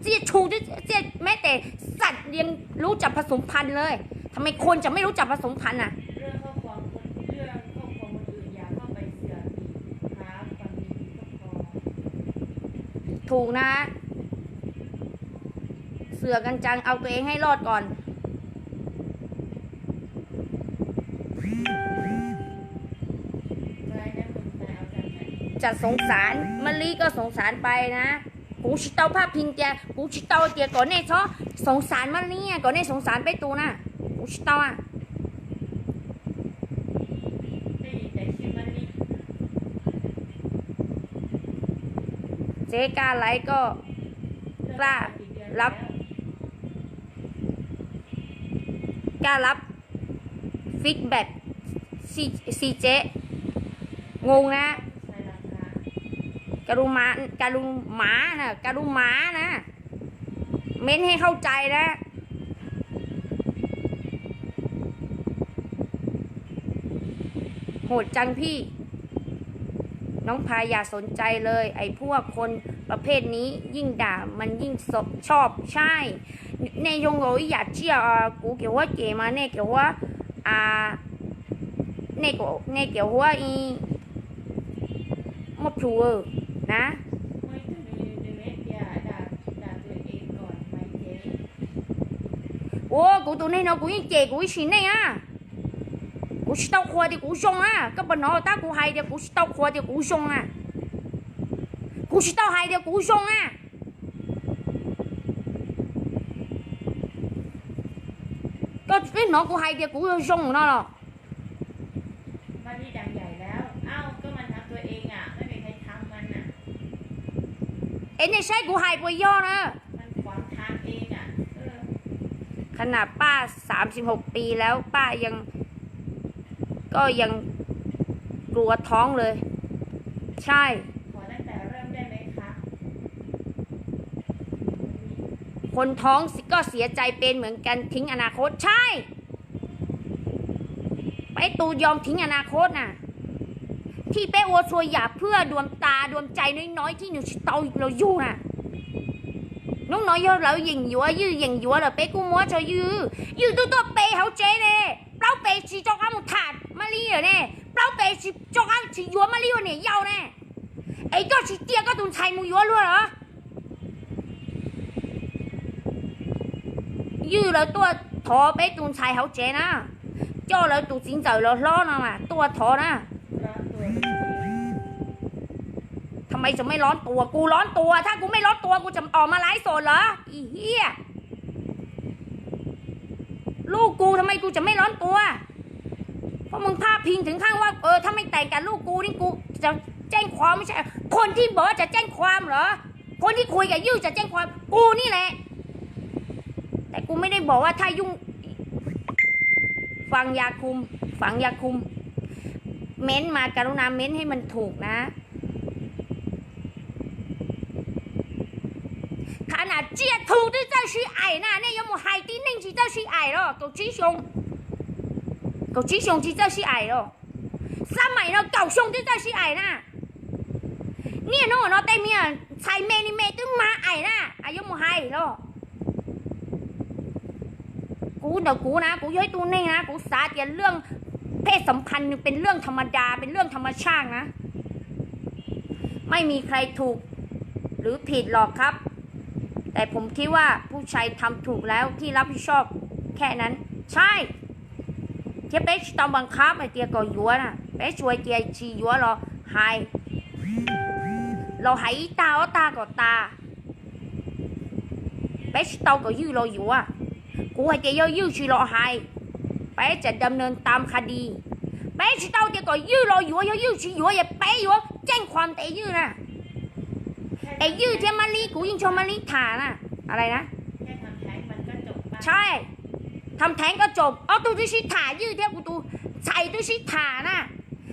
Tsiaj txhu, tsiaj meb tes, xam li lub tsam pha xoom phan lawm. ทำไมคนจะไม่รู้จักผสมพันธุ์อ่ะ เรื่องครอบครัวคนเรื่องครอบครัวคนอื่นอย่าเข้าไปเสือกอีกครับความดีก็พอ ถูกนะ เสือกกันจัง เอาตัวเองให้รอดก่อน จะสงสารมะลิก็สงสารไปนะ Kuv tsis tau phaj phis tias, kuv tsis tau tias kom nej txhob สงสาร Mab Li, kom nej สงสาร peb tus na. Kuv tsis tau. Tsev kaj laiv koj, kaj lab, kaj lab feedback, xi tsev, ngoo na, ka lu mav na, ka lu mav na, ment heej hauj cai na. Hum cai phij, น้องพาย อย่าสนใจเลย ไอ้พวกคนประเภทนี้ ยิ่งด่ามันยิ่งชอบ ใช่ Nej zoo nkaus ib yam tsiaj kuv kev huab ces mas nej kev huab, nej kev huab muaj plhus na. Ua kuv tus neeg no kuv yeej cem kuv ib sim neej a. Kuv tsis tau qhuas tias kuv zoo a, koj puas hnov tab kuv hais tias kuv tsis tau qhuas tias kuv zoo a. Kuv tsis tau hais tias kuv zoo a. Koj twb hnov kuv hais tias kuv zoo no los? Es nej saib kuv hais puas yog na? ขนาดป้า สามสิบหก ปีแล้ว ป้ายัง ก็ยังกลัวท้องเลย ใช่ คนท้องก็เสียใจเป็นเหมือนกัน ทิ้งอนาคต ใช่ Peb tus yog thib a na khos na, thib peb ua txhua yam phwj duam tas duam cai no no thib nws tsis tau los yug na. Hnub no yog lawv yeem yuav, ywj yeem yuav lawm peb kuj muab tso ywj. Ywj twb tuaj pe hauv tsev ne, plaub pe tsis rov qab mus tham Mab Li lawm ne, plaub pe tsis rov qab tsis yuav Mab Li ua niam yau ne, es koj tsis cia koj tus ntxhais mus yuav luag los? Ywj lawv tuaj thov peb tus ntxhais hauv tsev na, coj lawv tus txiv ntxawm los hlob no mas tuaj thov na. Tha maiv tseem mej lov tuas, kuv lov tuas, thab kuv mej lov tuas kuv tseem os mas laiv xos lawm ib hiab. Lub kuv tha maiv kuv tseem mej lov tuas. Phoj mws phaj phis thwv nqhaj ua thab mej taim kam lub kuv ne, kuv tseem ceej qhuas, tseem ceej qhuas lawm, kuv ne kuv kam ywj tseem ceej qhuas kuv ne lawm. Tes kuv mej dej npom ua thaj yuj, faav ya khum, faav ya khum, meb mas ka lub na meb hej mas thum na. Qhab nam tsiaj thum twb txawj sib aim na, nej yuav mus hais tib neeg tsis txawj sib aim los? Kaum tsib xyoo tsis txawj sib aim los? Xab maim no kaum xyoo twb txawj sib aim na. Niaj hnub no tej me ntxhais me li me twb mag aim na, yuav mus hais los? Kuv ntawm kuv na, kuv yog ib tug neeg na, kuv xav tias lwj phej xam phas nws pes lwj tham ma das, pes lwj tham ma tshaj na. ไม่มีใครถูกหรือผิดหรอกครับ แต่ผมคิดว่าผู้ชายทำถูกแล้วที่รับผิดชอบแค่นั้น ใช่ thiab peb tsis tau npas khab hais tias kom yuav na, peb tsuas hais tias tsis yuav los hais, los hais ib tag ob tag kom tas. Peb tsis tau kom ywj los yuav. Kuv hais tias yog ywj tsis los hais, peb tseem dam nees tam qha dis. Peb tsis tau tias kom ywj los yuav, yog ywj tsis yuav es peb yuav ceej qhuas ntev ywj na. Es ywj thiab Mab Li, kuv yeej nrog Mab Li tham na. Thav theev koj tsom, ob tug twb sib tham, ywj thiab kuv tus ntxhais twb sib tham na,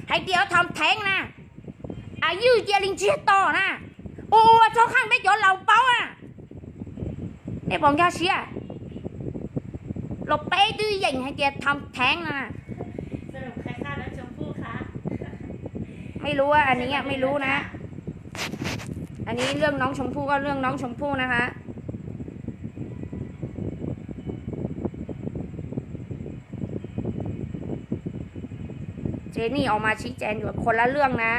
hais tias thav theev na, ywj cia li ntsiag to na, ua ua txog qhaj peb cov laus paub na. Nej pom nkag siab los peb twb yeem hais tias thav theev no na. Mej lub, a nis mej lub na, a nis lwj noob Tshoom Phuj, koj lwj noob Tshoom Phuj na ha. Ces nej os mas sib ceg ncuav khuas la lwj na.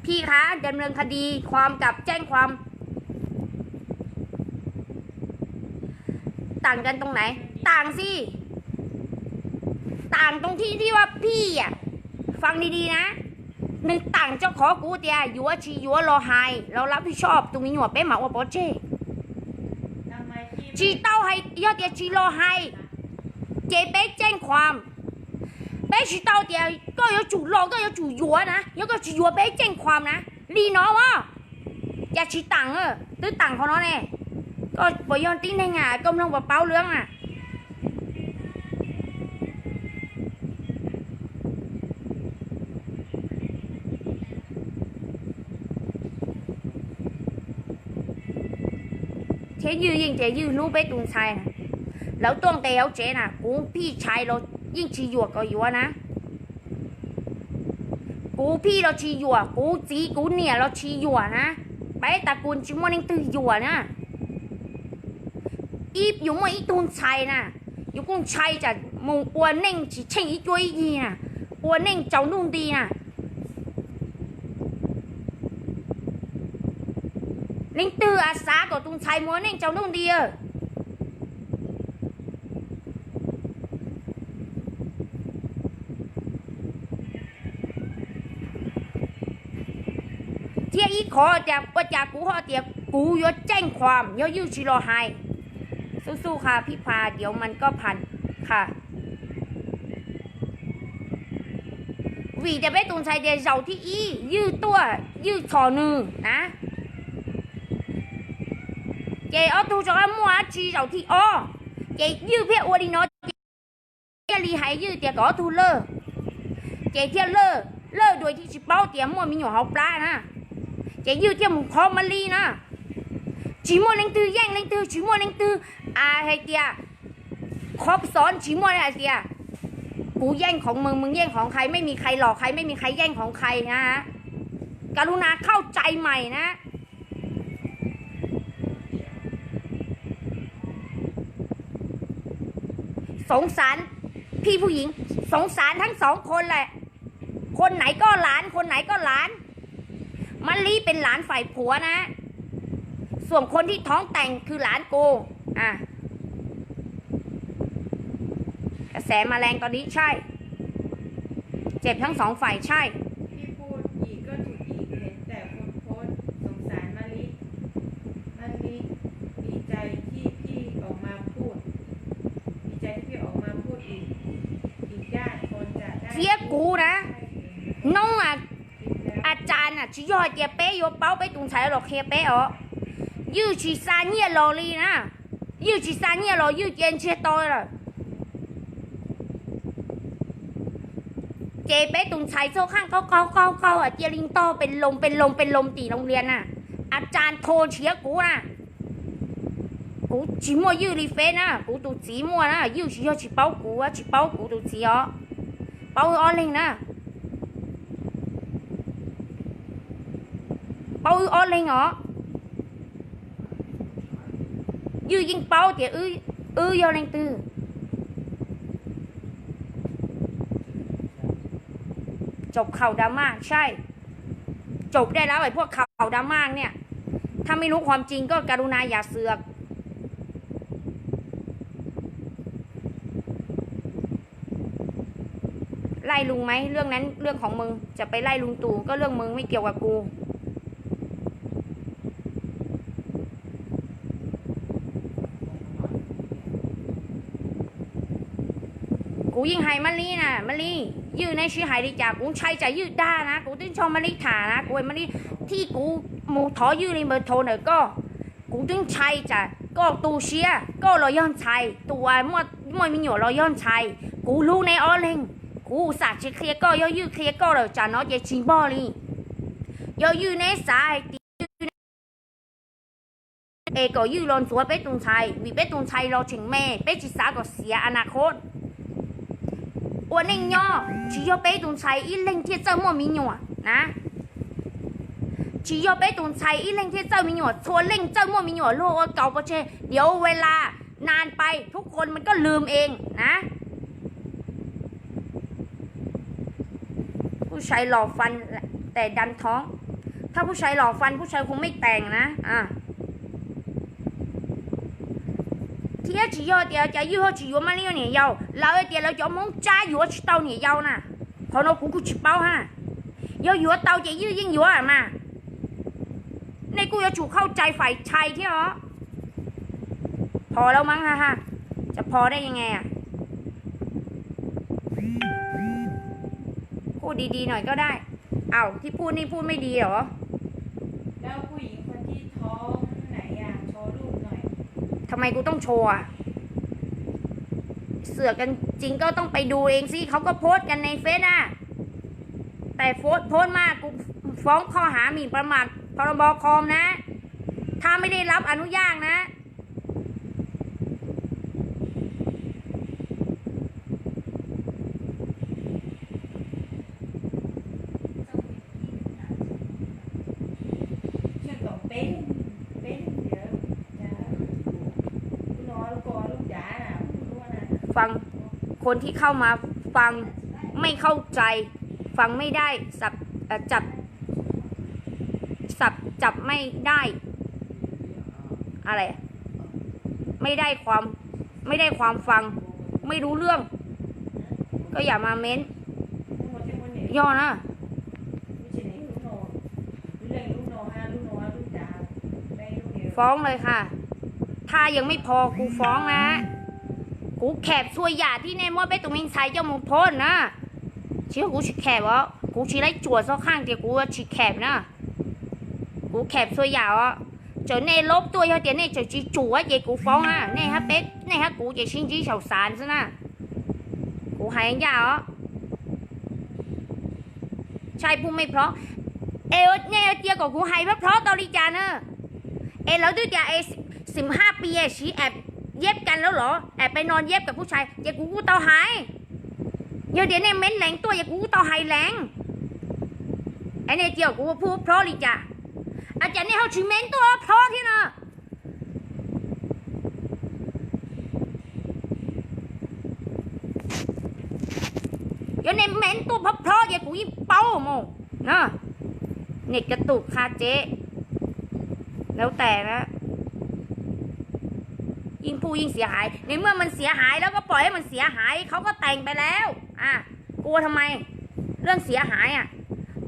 Phim kha dam lwm kha dis khom kam ceej khom. Tam kan too naiv tam xij, tam too thib thib ua phim, fam li di na. Nws tam tso qhov kuv tias yuav tsis yuav los hais los lab pij soj tus me nyuam peb mam ua pov tseg. Tsis tau hais, yog tias tsis los hais ces peb ceej khom. Peb tsis tau tias koj yuav tsum los koj yuav tsum yuav na, yog koj tsis yuav peb ceej khom na. Li no a, cas tsis tam, twb tam qhov no ne. Koj puas yog tib neeg a, koj mloog puas paub lwm a? Thiab ywj yeej tias ywj hlub peb tus ntxhais na. Lawv tuaj nqes hauv tsev na, kuv phij tshais los yeej tsis yuam kom yuav na. Kuv phij los tsis yuam, kuv txiv kuv niam los tsis yuam na. Peb tas kuv tsis muaj leej twg yuam na. Ib yuav muaj ib tug ntxhais na, yus kuj ntshai tsam mus ua neej tsis tsheej ib cuab ib yig na, ua neej tsaus ntuj nti na. Leej twg a xav kom tus ntxhais mus ua neej tsaus ntuj nti? Thiab ib qhov tias ua cas kuv ho tias kuv yuav ceej khom yog ywj tsis los hais. Xub xub kha phij pha diav mas koj pha kha. Vim tias peb tus ntxhais tias zaum thib ib ywj tuaj ywj txhom nws na. Ces ob tug rov qab muaj dab tsi zaum thib ob, ces ywj thiaj ua li no, thiaj li hais ywj tias kom ob tug lawj. Ces thiaj lawj, lawj dua thiaj tsis paub tias muaj me nyuam hauv plab na. Ces ywj thiaj mus qhov Mab Li na. Tsis muaj leej twg yeej leej twg, tsis muaj leej twg hais tias qhov xov tsis muaj hais tias kuv yeej qhov mws, mws yeej qhov qhais, mej mis qhais los qhais, mej mis qhais yeej qhov qhais na. Ka lu na khauj tsai mais na. สงสาร พี่ผู้หญิง สงสารทั้งสองคนแหละ คนไหนก็หลาน คนไหนก็หลาน มะลิเป็นหลานฝ่ายผัวนะ ส่วนคนที่ท้องแต่งคือหลานกู อ่ะ กระแสมาแรงตอนนี้ ใช่ เจ็บทั้งสองฝ่าย ใช่ พี่พูดอีกก็ถูกอีก เห็นแต่คนโพสต์สงสารมะลิ มะลิดีใจที่พี่ออกมาพูด ดีใจที่พี่ออกมาพูดอีก อีกญาติคนจะได้ Txiab kuv na, hnub อาจารย์ tsis yog hais tias peb yuav paub peb tus ntxhais los qhia peb os. Ywj tsis xa nyiaj los li na, ywj tsis xa nyiaj los ywj cia ntsiag to lawm. Ces peb tus ntxhais txoj kheej qaug qaug qaug qaug cia li ntog pes loos pes loos pes loos tim loo lias na. อาจารย์ โทร nrhiav kuv na. Kuv tsis muaj ywj li feb na, kuv tus txiv muaj na. Ywj tsis yog tsis paub kuv, tsis paub kuv tus txiv os, paub wb ob leeg na, paub wb ob leeg os. Ywj yeej paub tias wb yog leej twg. จบข่าวดราม่า ใช่ จบได้แล้วไอ้พวกข่าวดราม่าเนี่ย ถ้าไม่รู้ความจริงก็กรุณาอย่าเสือก ไล่ลุงไหม เรื่องนั้นเรื่องของมึง จะไปไล่ลุงตู่ก็เรื่องมึง ไม่เกี่ยวกับกู Kuv yeej hais Mab Li na, Mab Li, ywj neb sib hais li cas kuv ntshai tsam ywj dag na, kuv twb nrog Mab Li tham na, kuv Mab Li thij kuv mus thov ywj li npawg thaum ntawm koj, kuv twb ntshai tsam koj tu siab, koj los yog ntxhais, tus uas muaj me nyuam los yog ntxhais, kuv hlub neb ob leeg, kuv xam tsis qhia koj, yog ywj qhia koj lawm tsam no ces tsis npog li. Yog ywj neb xav hais tias es kom ywj los ntxuav peb tus ntxhais, vim peb tus ntxhais los tseem me, peb tsis xav kom xiav a na khos. Ua neej nyob tsis yog peb tus ntxhais ib leeg thiaj txawj muaj me nyuam na. Tsis yog peb tus ntxhais ib leeg thiaj txawj me nyuam, txhua leej txawj muaj me nyuam luag ua kaus pov tseg, เดี๋ยวเวลานานไป ทุกคนมันก็ลืมเองนะ.ผู้ชายหล่อฟันแต่ดันท้อง ถ้าผู้ชายหล่อฟันผู้ชายคงไม่แต่งนะ Thiab tsis yog tias cas Ywg ho tsis yuav Mab Li niam yau, lawv tias lawv cov Hmoob Tsab yuav tsis tau niam yau na. Qhov no kuv kuj tsis paub ha. Yog yuav tau ces Ywg yeej yuav mas. Nej kuj yuav tsum เข้าใจฝ่ายชาย thiab os. Phos lawm mas ha, cas phos da yeej a, kuj di di no koj da. Aum, tib puj nej puj mej di os. Thaum mai kuv tooj tshua, xwm kan tsis koj tooj pais dus ees xib, qhov koj phob kan ne feb na. Tais phob mas kuv foob qhov hav mim pa mam pha lo npo khom na. Thab mej dej lab a nub yaaj na.ฟัง คนที่เข้ามาฟัง ไม่เข้าใจ ฟังไม่ได้ สับ เอ่อ จับ สับ จับไม่ได้ อะไร ไม่ได้ความ ไม่ได้ความฟัง ไม่รู้เรื่อง ก็อย่ามาเม้น ย่อนะ ฟ้องเลยค่ะ ถ้ายังไม่พอกูฟ้องนะ Kuv kham txhua yam thib nej muab peb tus me ntxhais coj mus phoob na. Tsis yog kuv tsis kham os, kuv tsis laib tsuam txog qhaj tias kuv tsis kham na. Kuv kham txhua yam os. Txawm nej lob tuaj yog tias nej tseem tsis tsum ces kuv foob na. Nej hab peb, nej hab kuv ces sib ntsib saum xav xwb na. Kuv hais ncaj os. Tshaj puj mej plhob, es nej cia kom kuv hais plhob plhob tau li cas na? Es lawv twb tias es xim haj pis siv ab yeb kan lawm los, ab peb no yeb kam puj tshais, ces kuv kuj tau hais. Yog tias nej meeb lees tuaj ces kuv kuj tau hais lees. Es nej cia kuv puj plhob li cas? Ab cas nej ho tsis meeb tuaj plhob thiab na? Yog nej meeb tuaj plhob plhob ces kuv yeej paub mus na. Nej ka tus qha tsev, lawv tas na, yeej puj yeej xiav haiv. Nws muaj mas xiav haiv, lawv kuj pom es mas xiav haiv, qhov kuj tees pais lawm. Kua tham mais, lawv xiav haiv,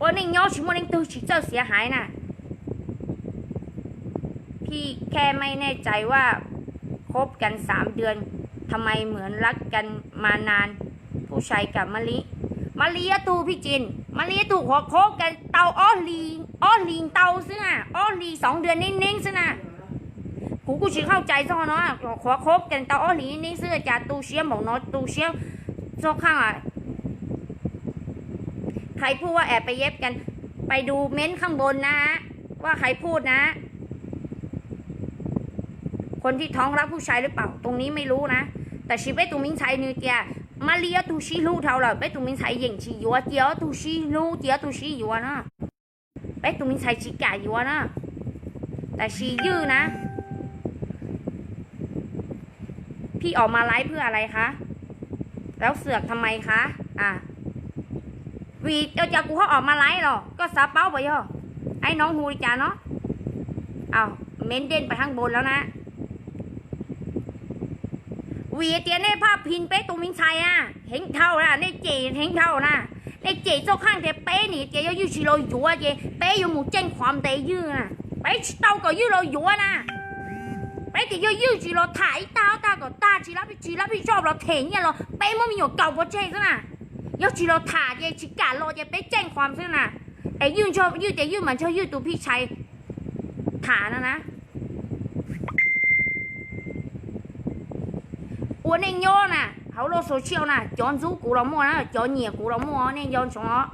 ua neej nyob tsis muaj leej twg tsis txawj xiav haiv na. พี่แค่ไม่แน่ใจว่าคบกันสามเดือน ทำไมเหมือนรักกันมานาน ผู้ชายกับมะลิ มะลิ ib tug พี่จิน มะลิ ib tug qhuav คบกัน tau ob hlis, ob hlis ntau xwb na, ob hlis xoov dua neeb neeb xwb na. Kuv kuj tsis เข้าใจ txog no, qhuav คบกัน tau ob hlis neeb neeb xwb cas tu siab npaum no, tu siab txog qhaj. ใครพูดว่าแอบไปเย็บกัน ไปดูเม้นต์ข้างบนนะ ว่าใครพูดนะ คนที่ท้องรักผู้ชายหรือเปล่า ตรงนี้ไม่รู้นะ Tab sis peb tus me ntxhais nws tias Mab Li ob tug sib hlub dhau lawm, peb tus me ntxhais yeem tsis yuav, cia ob tug sib hlub, cia ob tug sib yuav na. Peb tus me ntxhais tsis kam yuav na. Tab sis Ywj na, พี่ออกมาไลฟ์เพื่ออะไรคะ แล้วเสือกทำไมคะ Vim ua cas kuv ho ออกมาไลฟ์ los koj xav paub puas yog? Aib, no hu li cas no? Mev dej pais hab npoo lawm na. Vim tias nej phaj phi peb tus me ntxhais a, heev dhau na, nej cem heev dhau na. Nej cem txoj qhaj tias peb nim tias yog Ywj tsis los yuav ces peb yuav mus ceej qhuav ntes Ywj na. Peb tsis tau kom Ywj los yuav na. Peb tias yog Ywj tsis los tham ib tag ob tag kom tag, tsis lab, tsis lab pij zoj los them nyiaj los peb muab me nyuam kaus pov tseg xwb na. Yog tsis los tham ces tsis kam los ces peb ceej qhuav xwb na. Es Ywj ntsog, Ywj tias Ywj mas ntsog Ywj tus phij tshais tham no na. Ua neej nyob na, hauv loj xus tsiau na, cov ntxub kuv los muaj na, cov nyiam kuv los muaj, nej nco ntsoov os.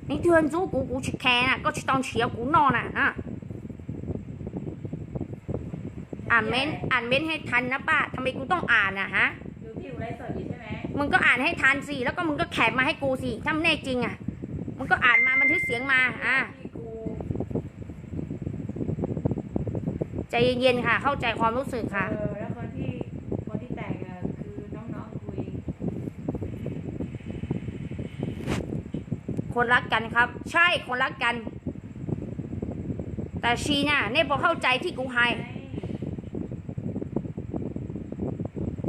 Leej twg ntxub kuv, kuv tsis khe na, koj tsis tau nrhiav kuv noj na. Anh Mến, anh Mến hay Thành na paj, tham pem kuv tooj am na ha. Mws koj am hay Thành xim, lawv koj mws koj kham mas hay kuv xim, tham nej cing a. Mws koj am mas บันทึกเสียงมา อ่ะ ใจเย็นๆค่ะ เข้าใจความรู้สึกค่ะ คนรักกันครับ ใช่ คนรักกัน แต่ชีน่ะ เนี่ยพอเข้าใจที่กูไฮ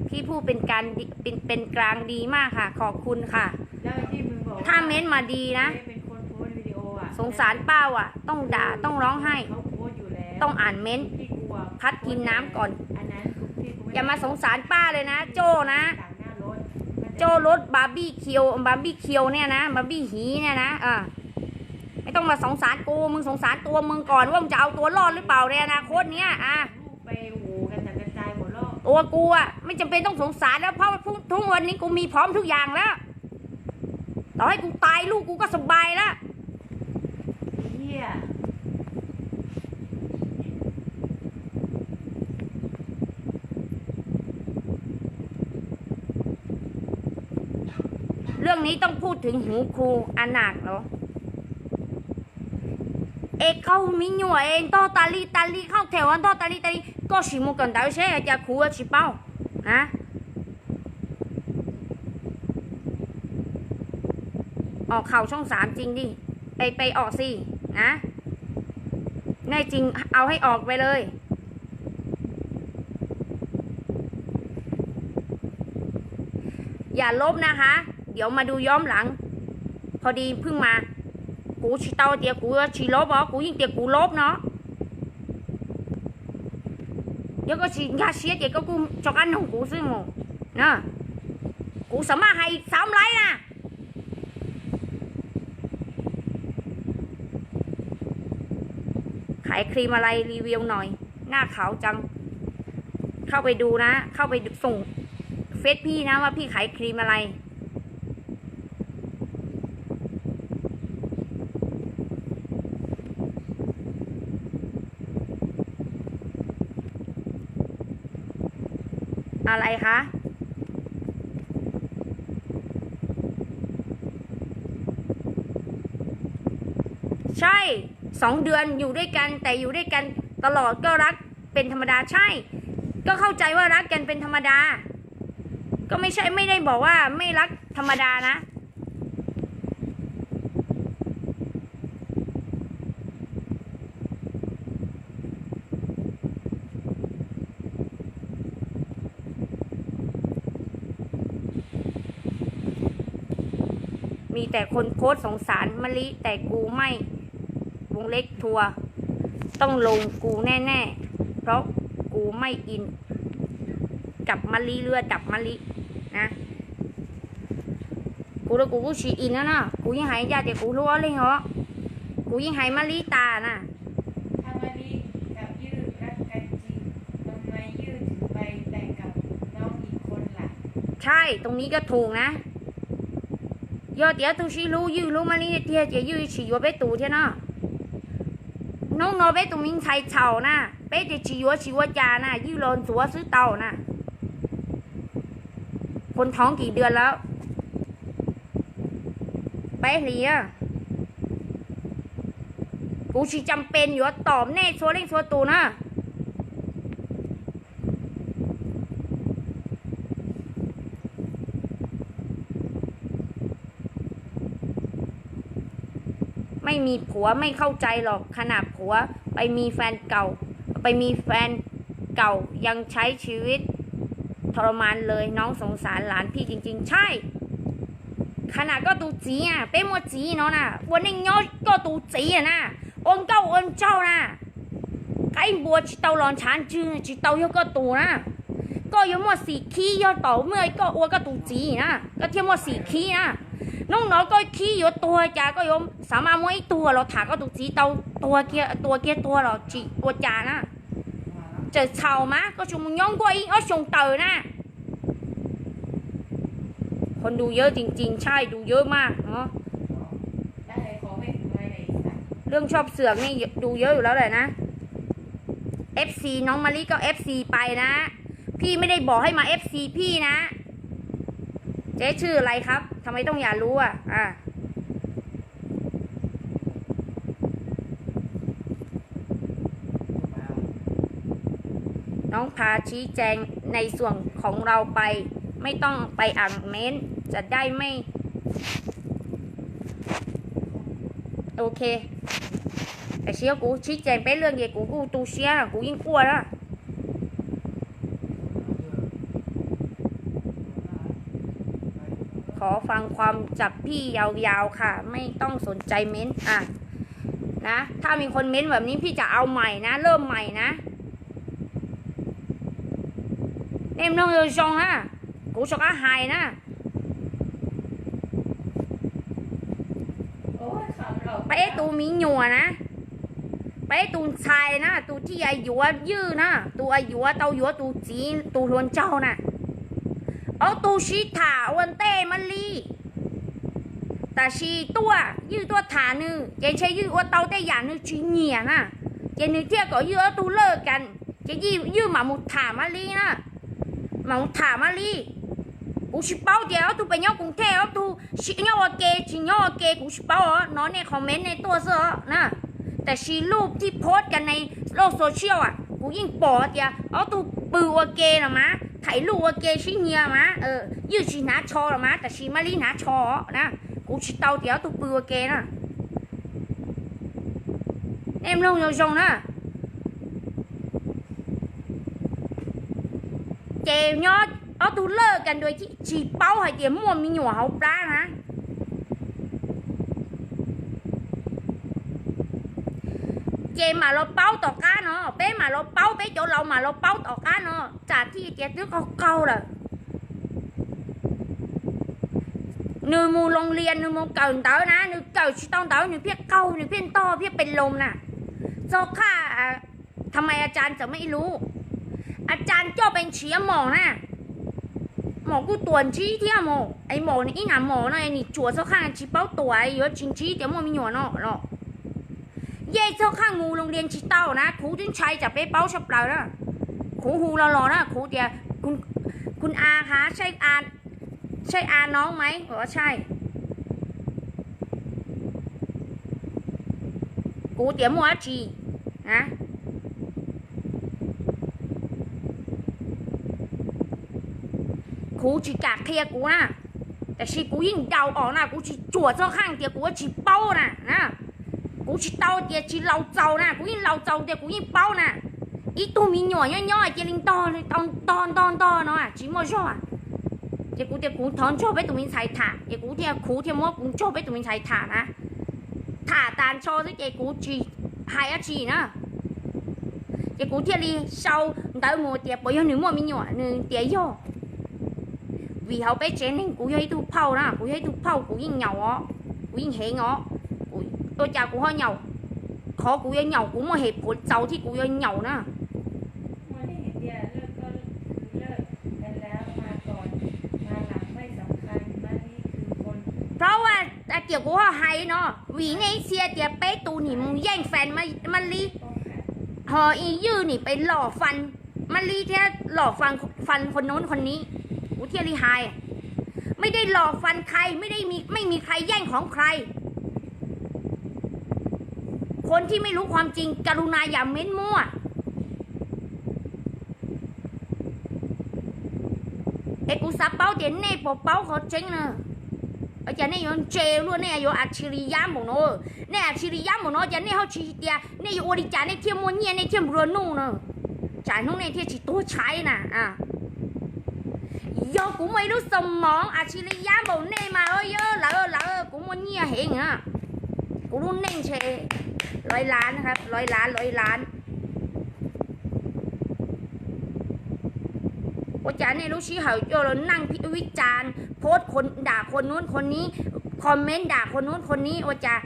พี่พูดเป็นการดี เป็น เป็นกลางดีมากค่ะ ขอบคุณค่ะ ถ้าเม้นมาดีนะ สงสารป้าว่ะ ต้องด่า ต้องร้องไห้ ต้องอ่านเม้น พัดกินน้ำก่อน อย่ามาสงสารป้าเลยนะ โจ้นะ โจ้รถบาร์บี้คิว บาร์บี้คิวเนี่ยนะ บาร์บี้หีเนี่ยนะ เออ ไม่ต้องมาสงสารกู มึงสงสารตัวมึงก่อนว่ามึงจะเอาตัวรอดหรือเปล่าในอนาคตเนี้ย อ่ะ ตัวกูอะไม่จำเป็นต้องสงสารแล้ว เพราะทุกทุกวันนี้กูมีพร้อมทุกอย่างแล้ว ต่อให้กูตายลูกกูก็สบายแล้ว เรื่องนี้ต้องพูดถึงหูครูอาหนักเหรอ Es khau me nyuam es ntog tas li tas li, khau thev ua ntog tas li tas li, koj sim mus kawm ntawv seb hais tias kuv ua tsis paub na. ออกข่าวช่องสามจริงดิ ไปไปออกสินะ แน่จริงเอาให้ออกไปเลย อย่าลบนะคะ เดี๋ยวมาดูย้อนหลัง พอดีเพิ่งมา kuv tsis tau tias kuv tsis lov os, kuv yeej tias kuv lov no. Yog koj tsis nkag siab ces koj kuj tso qab noog kuv xwb mus. Kuv xam maj hais xav laiv na. Khải Creamอะไร รีวิวหน่อย หน้าขาวจัง เข้าไปดูนะ เข้าไปส่งเฟซพี่นะว่าพี่ขายครีมอะไร อะไรคะ ใช่ สองเดือนอยู่ด้วยกัน แต่อยู่ด้วยกันตลอดก็รักเป็นธรรมดา ใช่ ก็เข้าใจว่ารักกันเป็นธรรมดา ก็ไม่ใช่ ไม่ได้บอกว่าไม่รักธรรมดานะ มีแต่คนโพสต์สงสารมะลิ แต่กูไม่ วงเล็บทัวร์ ต้องลงกูแน่ๆ เพราะกูไม่อินกับมะลิ เลือดดับมะลินะ Kuv los kuv kuj tsis ib no na, kuv yeej hais ncaj tias kuv hlub ob leeg os, kuv yeej hais Mab Lib tas na. Thaij, tus miv koj thum na, yog tias tug sib hlub Ywj hlub Mab Lib tiag ces Ywj tsis yuav peb tus thiab no. Hnub no peb tus me ntxhais txhaum na, peb tias tsis yuav tsis ua cas na, Ywj los ntxuav xwb tau na. Kuv thov kis dua lawm, peb hlis, kuv tsis cam pes yuav tom nej txhua leej txhua tus na. Meej mis phuav meej khauj cai los, khanaam phuav pais mis fas kaum, pais mis fas kaum yaj tshaiv tshiv vib thov los mas lawm, noov xoov xaav laas phij tsees tsees tshaaib. Khanaam koj tus txiv, peb muaj txiv no na, ua neej nyob koj tus txiv na, ua nkauj ua nraug na, qaib npua tsis tau los ntshav ntswg tsis tau yog koj tus na. Koj yuav muaj xim khib yog tom muaj koj ua koj tus txiv na, koj thiaj muaj xim khib na. Hnub no koj khib yuav tuag cas koj yuav xav mas muaj ib tug los tham koj tus txiv tau, tua kiag tuag los tsis ua cas na. Txawm txhaum mas koj tsuas mus nyob nkuaj ib ob xyoos tawm na. Qhov du yawb tsees tsees tshaaib, du yawb maj. Lub tshoj xwm nej du yawb lawm na. F C น้องมะลิก็ F C ไปนะ พี่ไม่ได้บอกให้มา F C พี่นะ เจ๊ชื่ออะไรครับ ทำไมต้องอยากรู้อ่ะ อ่ะ น้องพาชี้แจงในส่วนของเราไป ไม่ต้องไปอ่านเม้นต์ จะได้ไม่ โอเค แต่เชียว kuv ชี้แจง peb เรื่อง ces kuv kuj tu siab, kuv yeej quaj na. ขอฟังความจากพี่ยาวๆค่ะ ไม่ต้องสนใจเม้นต์ อ่ะ นะ ถ้ามีคนเม้นต์แบบนี้ พี่จะเอาใหม่นะ เริ่มใหม่นะ nej mloog zoo zoo na, kuv rov qab hais na. Peb tus me nyuam na, peb tus ntxhais na, tus thij yuav Ywj na, tus yuav tau yuav tus txiv tus hluas nraug na, ob tug sib tham ua ntej Mab Li. Tam sim tuaj Ywj tuaj tham nws ces ntshe Ywj ua tau tej yam nws tsis nyiam na, ces nws thiaj kom Ywj ob tug lawj kas, ces Ywj mam mus tham Mab Li na, mam mus tham Mab Li. Kuv tsis paub tias ob tug pem nyob Koos Thej, ob tug nyob ua ke tsis nyob ua ke, kuv tsis paub os, no nej comment nej tuaj xwb os na. Tam sim lub thij post kas nees loj social a, kuv yeej pom tias ob tug pw ua ke los mas, tham luj ua ke sib nyiag mas, Ywj tsis hnav tsho los mas, tam sim Mab Li hnav tsho na. Kuv tsis tau tias ob tug pw ua ke na. Nej mloog zoo zoo na. Ces nyob ob tug lawj kas ntua tsis paub hais tias muaj me nyuam hauv plab na. Ces mam los paub tom qab no, peb mam los paub, peb cov laus mam los paub tom qab no, tsam thiaj tias twb qaug qaug lawm. Nws mus loos lias, nws mus kawm ntawv na, nws kawm tsis tau ntawv nws thiaj qaug, nws thiaj ntog, thiaj pes loos na. Txog qhaj tham mas a tsas txawm muaj ib lub, a tsas coj pes ntshiav mom na. Mom kuj tuam ntsib thiab mog, es mom ib nas mom no nim tsuam txog qhaj tsis paub tuam, yuav tsis ntsib tias muaj me nyuam no los. Yej txog qhaj mus loos lias tsis tau na, kuv twb ntshai tsam peb paub sab plaws na. Kuv hu los los na, kuv tias, kun a hav, saib a no mas, saib. Kuv tias muaj dab tsi na. Kuv tsis kam qhia kuv na, tab sis kuv yeej daus os na, kuv tsis tsuam txog qhaj tias kuv tsis paub na. Kuv tsis tau tias tsis laus txaus na, kuv yeej laus txaus tias kuv yeej paub na. Ib tug me nyuam nyob nyob cia li ntog, ntog ntog ntog no tsis muaj zog. Ces kuv tias kuv thov nrog peb tus me ntxhais tham, ces kuv thiaj, kuv thiaj muab kuv nrog peb tus me ntxhais tham na. Tham tas nrho xwb ces kuv tsis hais dab tsi na. Ces kuv thiaj li sau ntawv mus tias puas yog nws muaj me nyuam, nws tias yog. Vim hauv peb tsev neeg kuv yog ib tug phauj na, kuv yog ib tug phauj kuv yeej nyaum os, kuv yeej heev os. Ua cas kuv ho nyaum? Qhov kuv yuav nyaum kuv muaj hem phuav txaus thiab kuv yuav nyaum na. Phauj, tias kuv ho hais no, vim nej ib txhia tias peb tus nim mus yeej fas Mab Li, ho Ywj nim pes lom fas Mab Li thiab lom fas qhov nub qhov ni. Kuv thiaj li hais, ไม่ได้หลอกฟันใคร ไม่ได้มี ไม่มีใครแย่งของใคร คนที่ไม่รู้ความจริง กรุณาอย่าเม้นมั่ว Es kuv xav paub tias nej puas paub qhov tseeb na. Ua cas nej yuav ntse luaj, nej yuav a tsi li yab npaum no? Nej a tsi li yab npaum no cas nej ho tsis tias nej yuav ua li cas nej thiaj muaj nyiaj nej thiaj nplua nuj na? Tsam hnub nej thiaj tsis tuag tshaib na. Yog kuv muaj ib lub xoo mov a tsi li yab npaum nej mas lawv, lawv, kuv muaj nyiaj heev na. Kuv lub neej ntshe lawv lav, lawv lav, lawv lav. Ua cas nej lub sij hawm coj los naj vib cas, post dam qhua nub qhua ni, comment dam qhua nub qhua ni, ua cas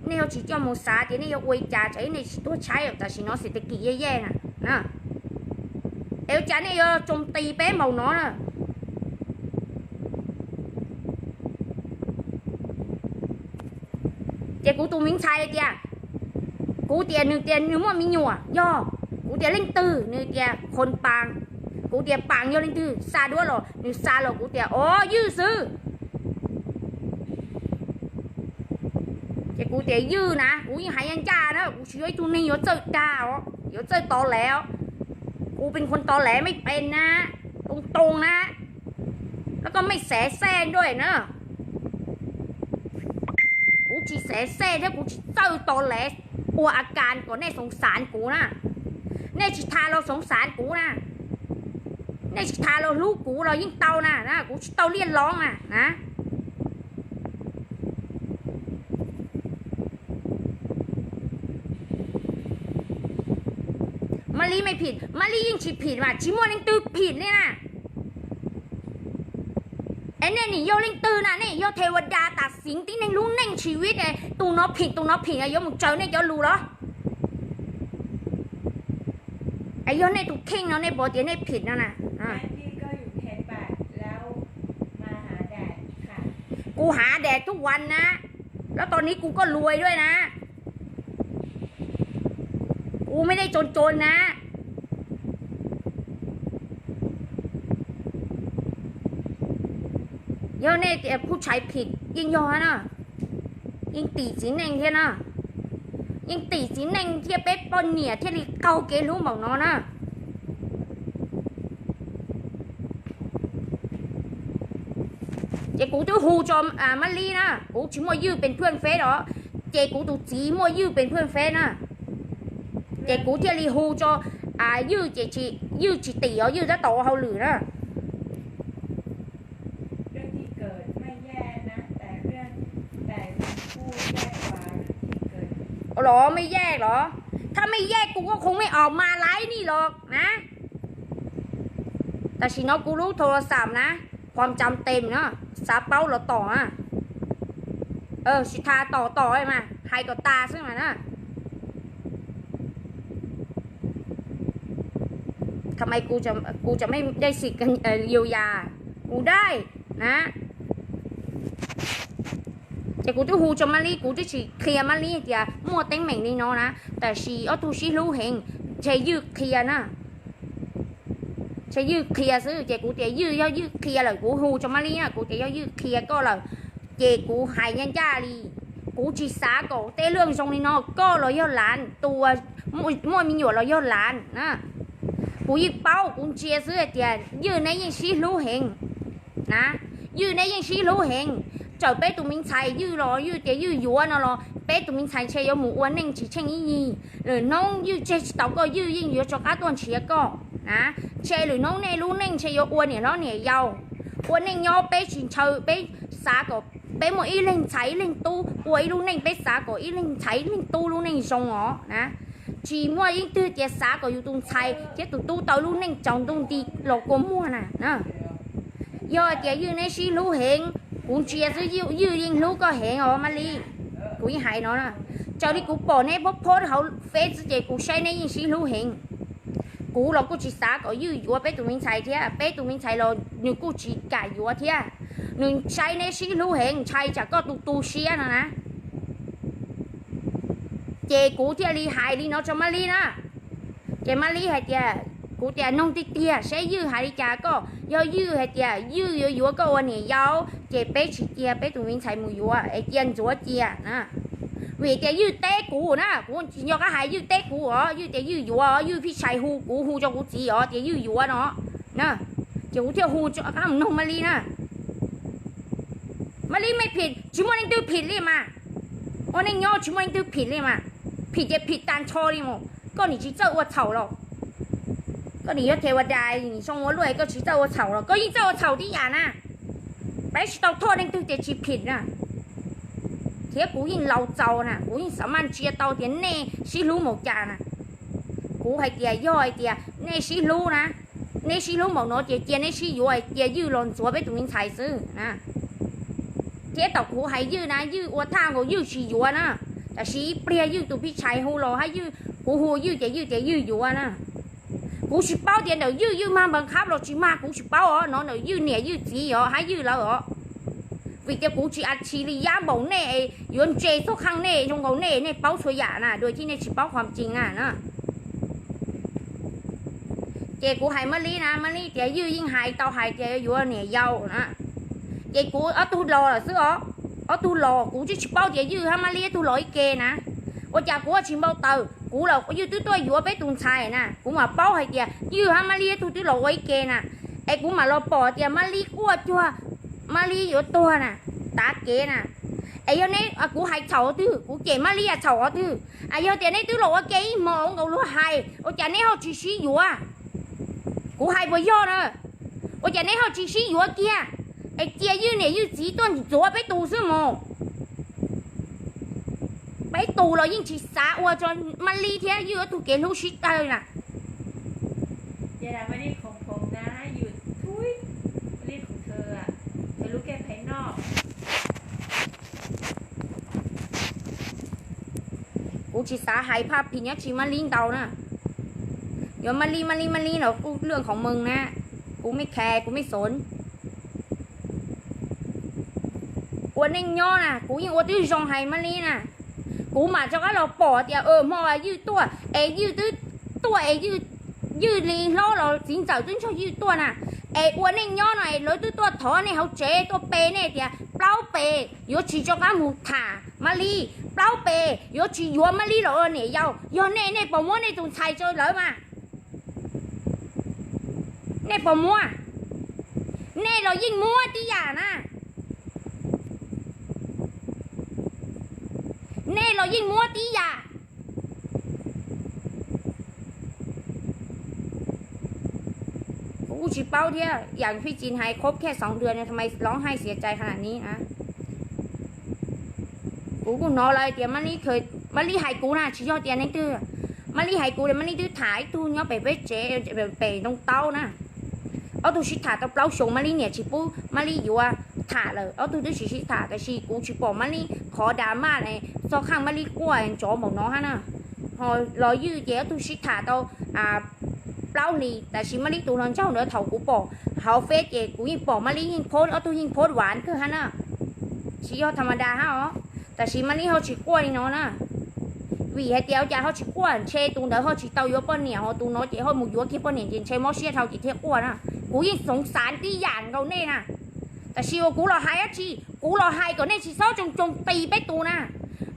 nej yuav tsis coj mus xav tias nej yuav ua li cas, tsam ib nej tsis tuag tshaib, tam sim no xev tas kis yej yej na. Es ua cas nej yuav tsoo ti peb npaum no na? Ces kuv tus me ntxhais tias, kuv tias nws tias nws muaj me nyuam yog, kuv tias leej twg, nws tias qhov paas, kuv tias paas yog leej twg, xa duab los, nws xa los kuv tias o Ywj xwb. Ces kuv tias Ywj na, kuv yeej hais ncaj ncaj na, kuv tsis yog ib tug neeg yuav txawj dag os, yuav txawj tov lev os. Kuv pes khuas tos lev mej pes na, too too na, los koj mej xev xej nruj na. Kuv tsis xev xej thiab kuv tsis txawj tos lev ua a kas kom nej xoov xaav kuv na. Nej tsis tas los xoov xaav kuv na, nej tsis tas los hlub kuv los yeej tau na, kuv tsis tau liaj loov na na. Mab Lib mej phim, Mab Lib yeej tsis phim mas tsis muaj leej twg phim li na. Es nej nim yog leej twg na, nej yog thev vaj das tam xiv tib neeg lub neej tsis vib, tus no phim tus no phim yuav mus tsaws nej cov lus los? Es yog nej tus kheej no nej puas tias nej phim no na? Kuv hav das tub vas na, los tos niv kuv koj luag dua na. Kuv mej dej tsoos tsoos na. Yog nej tias phub tshais phim yeej yog na, yeej tim txiv neej thiab na, yeej tim txiv neej thiab peb poj niam thiaj li qaug kev hlub npaum no na. Ces kuv twb hu tso Mab Lib na, kuv tsis muaj Ywj pes phwj feb os, ces kuv tus txiv muaj Ywj pes phwj feb na, ces kuv thiaj li hu tso Ywj, ces Ywj tsis tim os, Ywj tab tom ua hauj lwm na. Los mej yaj los, thaj mej yaj kuv kuj khoov mej os mas laiv ni los na. Tam sim no kuv lub thau las xam na, qhuam cam tes na, xav paub los tom na. Tsis tas tom tom mas hais kom tas xwb mas na. Tham mas kuv tseem mej dej xim yus yas, kuv dai na. Ces kuv twb hu tso Mab Lib, kuv twb tsis qhia Mab Lib tias muaj teeb meem li no na, tab sis ob tug sib hlub heev, ntshe Ywj qhia na. Ntshe Ywj qhia xwb, ces kuv tias Ywj, yog Ywj qhia lawm kuv hu tso Mab Lib na, kuv tias yog Ywj qhia koj lawm, ces kuv hais ncaj ncaj li, kuv tsis xav kom tej luaj zoo li no, koj los yog lav, tus muaj me nyuam los yog lav na. Kuv yeej paub, kuv ntsia xwb hais tias Ywj neb yeej sib hlub heev na, Ywj neb yeej sib hlub heev. Txawm peb tus me ntxhais Ywj los Ywj tias Ywj yuav no los peb tus me ntxhais ntshe yuav mus ua neej tsis tsheej ib yig. Lwm hnub Ywj tseg tsis tau koj, Ywj yeej yuav rov qab tuaj nrhiav koj na. Ntshe lwm hnub nej lub neej ntshe yuav ua niam hlob niam yau, ua neej nyob peb tsis ntshaw, peb xav kom peb muaj ib leeg ntxhais ib leeg tub ua ib lub neej, peb xav kom ib leeg ntxhais ib leeg tub lub neej zoo os na. Tsis muaj ib tug tias xav kom yus tus ntxhais thiab tus tub tau lub neej tsaus ntuj nti los kua muag na. Yog hais tias Ywj neb sib hlub heev, kuv ntsia xwb Ywj yeej hlub koj heev os Mab Lib. Kuv yeej hais no na, raws li kuv pom neb pob pob hauv feb xwb ces kuv saib neb yeej sib hlub heev. Kuv los kuj tsis xav kom Ywj yuav peb tus me ntxhais thiab, peb tus me ntxhais los nws kuj tsis kam yuav thiab. Nws saib neb sib hlub heev ntshai tsam koj tu tu siab no na. Ces kuv thiaj li hais li no tso Mab Lib na. Ces Mab Lib hais tias, kuv tias noog tiag tiag seb Ywj hais li cas koj, yog Ywj hais tias Ywj yuav yuav koj ua niam yau, ces peb tsis cia peb tus me ntxhais mus yuav es cia ntxuav cia na. Vim tias Ywj teb kuv na, kuv tsis nco qab hais, Ywj teb kuv os, Ywj tias Ywj yuav os, Ywj phij tshais hu kuv, hu rau kuv txiv os tias Ywj yuav no na. Ces kuv thiaj hu rov qab mus noog Mab Lib na. Mab Lib mej phim, tsis muaj leej twg phim li mas. Ua neej nyob tsis muaj leej twg phim li mas. Phim ces phim tag nrho li mas. Koj nim tsis txawj ua txhaum los, koj nim yog thev vaj das nim zoo ua luaj, koj tsis txawj ua txhaum los koj yeej txawj ua txhaum tib yam na. Peb tsis tau thov leej twg tias tsis phim na. Thiab kuv yeej laus txaus na, kuv yeej xav maj ntsia tau tias nej sib hlub npaum cas na. Kuv hais tias yog hais tias nej sib hlub na, neb sib hlub npaum no ces cia neb sib yuav, cia Ywj los ntxuav peb tus me ntxhais xwb na. Thiab thaum kuv hais Ywj na, Ywj ua thaj nkaus Ywj tsis yuav na. Tab sis ib pliag Ywj tus phij tshais hu los hab Ywj, kuv hu Ywj ces Ywj tias Ywj yuav na. Kuv tsis paub tias ntawm Ywj, Ywj mag npawg qhab los tsis mag kuv tsis paub os, no ntawm Ywj niam Ywj txiv os hab Ywj lawv os. Vim tias kuv tsis a tsi li yab npaum nej, yuav ntse txog qhaj nej zoo nkaus nej, nej paub txhua yam na, dua tsi nej tsis paub qhov tseeb na. Ces kuv hais Mab Lib na, Mab Lib tias Ywj yeej hais tau hais tias yuav niam yau na. Ces kuv ob tug los lawm xwb os, ob tug los kuv twb tsis paub tias Ywj hab Mab Lib ob tug los ib ke na. Ua cas kuv tsis npau taws, Kuv los Ywg twb tuaj yuav peb tus ntxhais na, kuv mam paub hais tias Ywg hab Mab Lib ib tug twb los ua ib ke na, es kuv mam los pom tias Mab Lib quaj cuag Mab Lib yuav tuag na, tav kev na. Es yog neb, kuv hais txhaum qhov twg? Kuv cem Mab Lib txhaum qhov twg? Yog tias neb twb los ua ke ib hmo nkaus luag hais, ua cas neb ho tsis sib yuav? Kuv hais puas yog na? Ua cas neb ho tsis sib yuav kiag, es cia Ywg niam Ywg txiv tuaj ntxuav peb tus xwb mog? Peb tus los yeej tsis xav ua rau Mab Lib thiab Ywg ob tug kev hlub sib tawg na. Kuv tsis xav hais phaj phim nyob tsis Mab Lib ntau na. Yuav Mab Lib Mab Lib Mab Lib los kuj lwj khoom mws na, kuv mej kha kuv mej xoob. Ua neej nyob na kuv yeej ua twb zoo hais Mab Lib na. Kuv mam rov qab los pom tias hmo Ywg tuaj es Ywg twb tuaj es Ywg li hlob los txiv ntxawm twb nrog Ywg tuaj na. Es ua neej nyob no es lawv twb tuaj thov nej hauv tsev tuaj pe nej tias plaub pes yuav tsis rov qab mus tham Mab Lib, plaub pes yuav tsis yuav Mab Lib los ua niam yau. Yog nej, nej puas muab nej tus ntxhais rau lawv mas? Nej puas muab? Nej los yeej muab tib yam na. Nej los yeej muab tib yam. Kuv kuj tsis paub thiab, yam phij tsis hais khaub khaj xoov dua na, tha mas lov hais xiav cai ha ni na. Kuv kuj hnov lawv tias Mab Lib hais kuv na, tsis yog tias neeg twg. Mab Lib hais kuv tias Mab Lib twb tham ib tug nyob pem peb tsev, pem Ntoo Taub na. Ob tug sib tham tau plaub xyoos, Mab Lib niam tsis pub Mab Lib yuav, tham lawm ob tug twb tsis sib tham, tab sis kuv tsis pom Mab Lib qhov drama txog qhov Mab Lib quaj nrov npaum no hab na. Ho los Ywg ces ob tug sib tham tau plaub hlis, tab sis Mab Lib tus hluas nraug ntawd thaum kuv pom hauv feb ces kuv yeej pom Mab Lib yeej post, ob tug yeej post vas kawg hab na. Tsis yog tha ma das hab os. Tab sis Mab Lib ho tsis quaj li no na. Vim hais tias ua cas ho tsis quaj, ntshe tus ntawd ho tsis tau yuav poj niam, ho tus no ces ho mus yuav kiag poj niam ces ntshe mob siab dhau ces thiaj quaj na. Kuv yeej xoov xav tib yam nkaus nej na. Tab sis uas kuv los hais dab tsi? Kuv los hais kom nej tsis txhob tsoo tsoo qis peb tus na.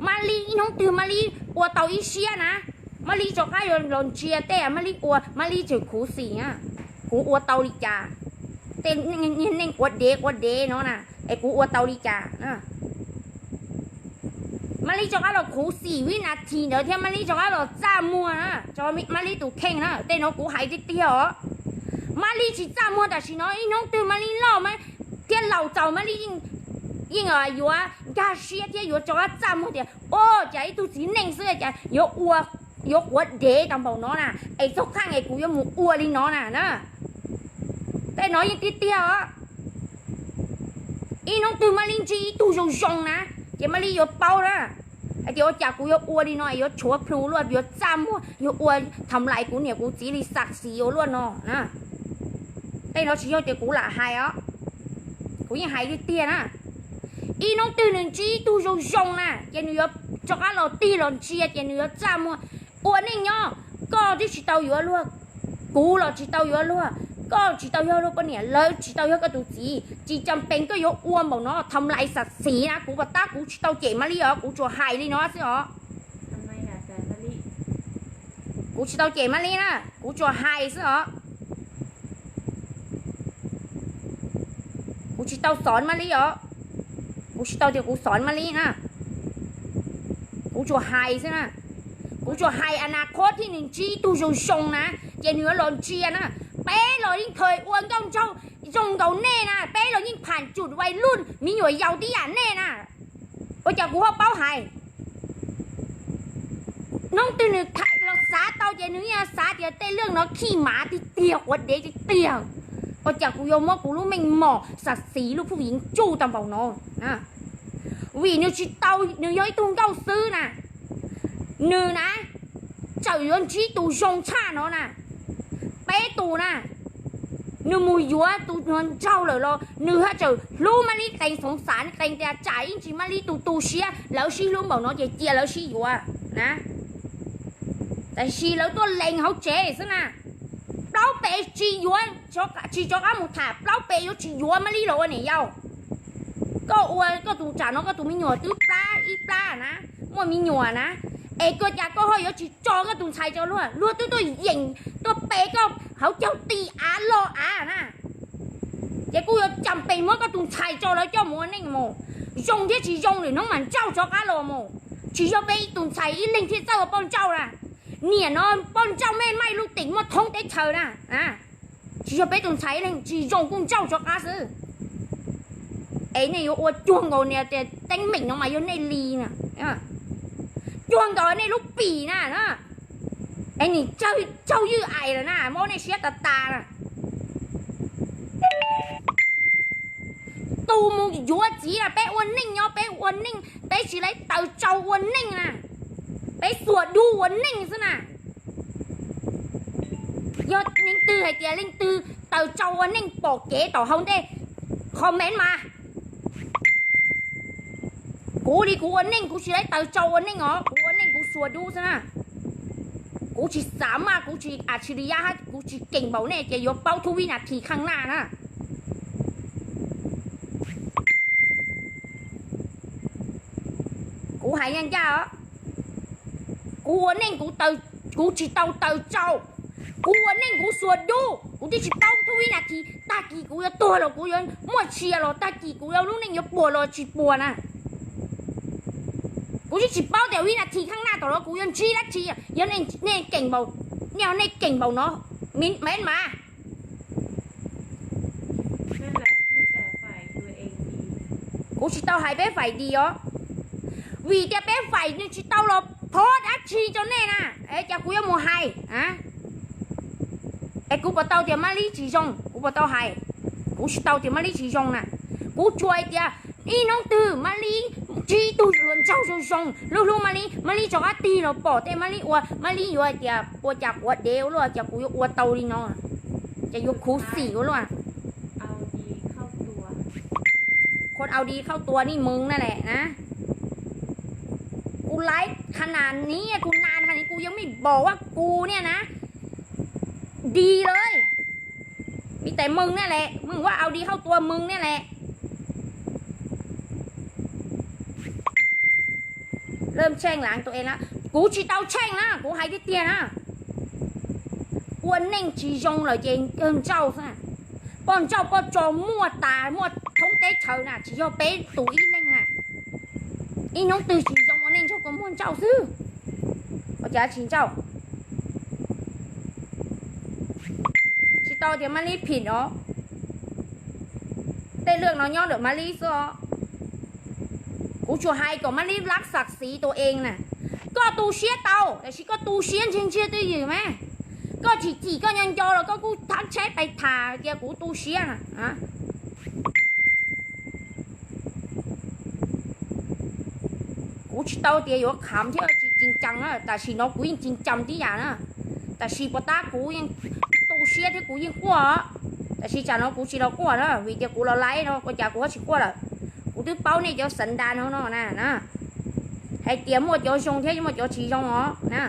Mab Lib ib hnub twg Mab Lib ua tau ib siab na, Mab Lib rov qab yuav los ntsia tej Mab Lib ua, Mab Lib tseem khuv xim na. Kuv ua tau li cas? Tej neeg quav dev quav dev no na, es kuv ua tau li cas? Mab Lib rov qab los khuv xim vib nas this ntawd thiab Mab Lib rov qab los txaj muag na, Mab Lib tus kheej na, tej no kuv hais tiag tiag os. Mab Lib tsis txaj muag tam sim no, ib hnub twg Mab Lib loj thiab laus txaus Mab Lib yeej yuav nkag siab thiab yuav rov qab txaj muag tias, o, cas ib tug txiv neej xwb cas yuav ua, yuav quav dev tau npaum no na, es txog qhaj es kuv yuav mus ua li no na na. Tej no yeej tiag tiag os. Ib hnub twg Mab Lib ntsib ib tug zoo zoo na, ces Mab Lib yuav paub na, hais tias ua cas kuv yuav ua li no, yuav tshuav plhu luaj, yuav txaj muag, yuav ua tham lais kuv niam kuv txiv li xam xiv ua luaj no na. Tej no tsis yog tias kuv lam hais os, kuv yeej hais tiag tiag na. Ib hnub twg nws ntsib ib tug zoo zoo na, ces nws yuav rov qab los tig los ntsia, ces nws yuav txaj muag. Ua neej nyob, koj twb tsis tau yuav luag, kuv los tsis tau yuav luag, koj tsis tau yog luag poj niam, lawv tsis tau yog koj tus txiv, tsis cam pees koj yuav ua npaum no, tham lais xam xiv na. Kuv pas tab kuv tsis tau cem Mab Lib os, kuv tsuas hais li no xwb os. Kuv tsis tau cem Mab Lib na, kuv tsuas hais xwb os. Kuv tsis tau xov Mab Lib os, kuv tsis tau tias kuv xov Mab Lib na, kuv tsuas hais xwb na. Kuv tsuas hais a nas khob thiab nws ntsib ib tug zoo zoo na, ces nws yuav los ntsia na. Peb los yeej khaws ua nkauj nraug zoo nkaus nej na, peb los yeej pham cus vais luj me nyuam yaus tib yam nej na. Ua cas kuv ho paub hais? Hnub twg nws tham los xav tau ces nws yeej xav tias tej leej no khij mav tiag tiag, quav dev tiag tiag. Ua cas kuv yuav muab kuv lub meej mom xam xiv lub phuj yeev tsuj tau npaum no? Vim nws tsis tau, nws yog ib tug nkauj xwb na. Nws na, txawm yuav ntsib tus zoo tshaj no na, peb tus na, nws mus yuav tus nraug lawm los nws haj tseem hlub Mab Lib qees, xoov xav qees tias tsam ib ntsis Mab Lib tu tu siab, lawv sib hlub npaum no ces cia lawv sib yuav na. Tab sis lawv tuaj lees hauv tsev xwb na. Plaub pem tsis yuav, tsis rov qab mus tham, plaub pem yuav tsis yuav Mab Lib los ua niam yau. Koj ua koj tus, tsam no koj tus me nyuam twb plab ib plab na, muaj me nyuam na, Es koj cas koj ho yuav tsis tso koj tus ntxhais tso luag? Luag twb tuaj yeem tuaj pe koj hauv caug ti av loj av na, ces kuj yuav cam pes muab koj tus ntxhais tso lawv coj mus ua neej mus. Zoo thiab tsis zoo lwm hnub mas ntsauj rov qab los mus. Tsis yog peb tus ntxhais ib leeg thiaj txawj ua poj ntsauj na. Niam no poj ntsauj mej maij luj teem muaj thoob teb chaws na. Tsis yog peb tus ntxhais ib leeg, tsis zoo kuj ntsauj rov qab xwb. Es nej yuav ua cuag nkaus niag teeb meem no mas yog nej li na. Cuag nkaus nej lub pim na. Es nim tsaug ywj ais lawm na, muab nej siab tas tas na. Tus mus yuav txiv na, peb ua neej nyob, peb ua neej, peb tsis lawv taws tsau ua neej na, peb xuas dub ua neej xwb na. Yog leej twg hais tias leej twg taws tsau ua neej pom kev tom hauv ntej comment mas. Kuv li kuv ua neej kuv tsis lawv taws tsau ua neej os, kuv ua neej kuv xuas dub xwb na. Kuv tsis xav maj, kuv tsis a tsi li yab hab, kuv tsis keem npaum nej ces yuav paub thub vib nas this khaaj naj na. Kuv hais ncaj ncaj os, kuv ua neej kuv tsis tau taws tsau, kuv ua neej kuv xuas dub, kuv twb tsis paub thub vib nas this, tag kis kuv yuav tuag los kuv yuav muaj tsia los tag kis kuv yuav lub neej yuav puas los tsis puas na. Kuv twb tsis paub tias vib nas this khaaj naj tom no kuv yuav ntsib dab tsi. Yog nej keem npaum, nej keem npaum no, me mas kuv tsis tau hais peb faim dis os, vim tias peb faim nws tsis tau los thov dab tsi rau nej na, es cas kuv yuav mus hais? Es kuv puas tau tias Mab Lib tsis zoo? Kuv puas tau hais? Kuv tsis tau tias Mab Lib tsis zoo na. Kuv tsuas hais tias ib hnub twg Mab Lib ntsib ib tug hluas nraug zoo zoo, hlub hlub Mab Lib, Mab Lib rov qab tig los pom tej Mab Lib ua, Mab Lib yuav hais tias ua cas quav dev ua luaj, cas kuv yuav ua tau li no, ces yuav khuv xim ua luaj. Khuv au di khauj tua nej mws na lem na. Kuv laiv qha nas ni, kuv nas qha ni, kuv yeej meej npaum ua kuv niaj na, di lawm. Vim tais mws niaj lem, mws ua au di khauj tua mws niaj lem. Lawv tsheej laav tua na, kuv tsis tau tsheej na, kuv hais tiag tiag na. Ua neej tsis zoo lawm ces yawg ntsauj xwb. Poj ntsauj poj tso muaj tas muaj thoob teb chaws na, tsis yog peb tus ib leeg na. Ib hnub twg tsis zoo ua neej ntsauj kua muag ntsauj xwb. Ua cas tsis ntsauj? Tsis tau tias Mab Lib phim os. Tej lwj no nyob ntawm Mab Lib xwb os. Kuv tsuas hais kom Mab Lib lab xam xiv tua ees na. Koj tu siab tau, tab sis koj tu siab ntsiag ntsiag twj ywm mas. Koj tsis cim koj nco nco los koj kuj thab tshaib pais tham tias kuv tu siab na. Kuv tsis tau tias yuav kham thiab tsis tsis cees na, tam sim no kuv yeej tsis cees tib yam na. Tam sim puas tab kuv yeej tu siab thiab kuv yeej quaj os. Tam sim tsam no kuv tsis los quaj na, vim tias kuv los laiv no ua cas kuv ho tsis quaj lawm. Kuv twb paub nej cov xav nta no no na, hais tias muaj cov zoo thiab muaj cov tsis zoo os na.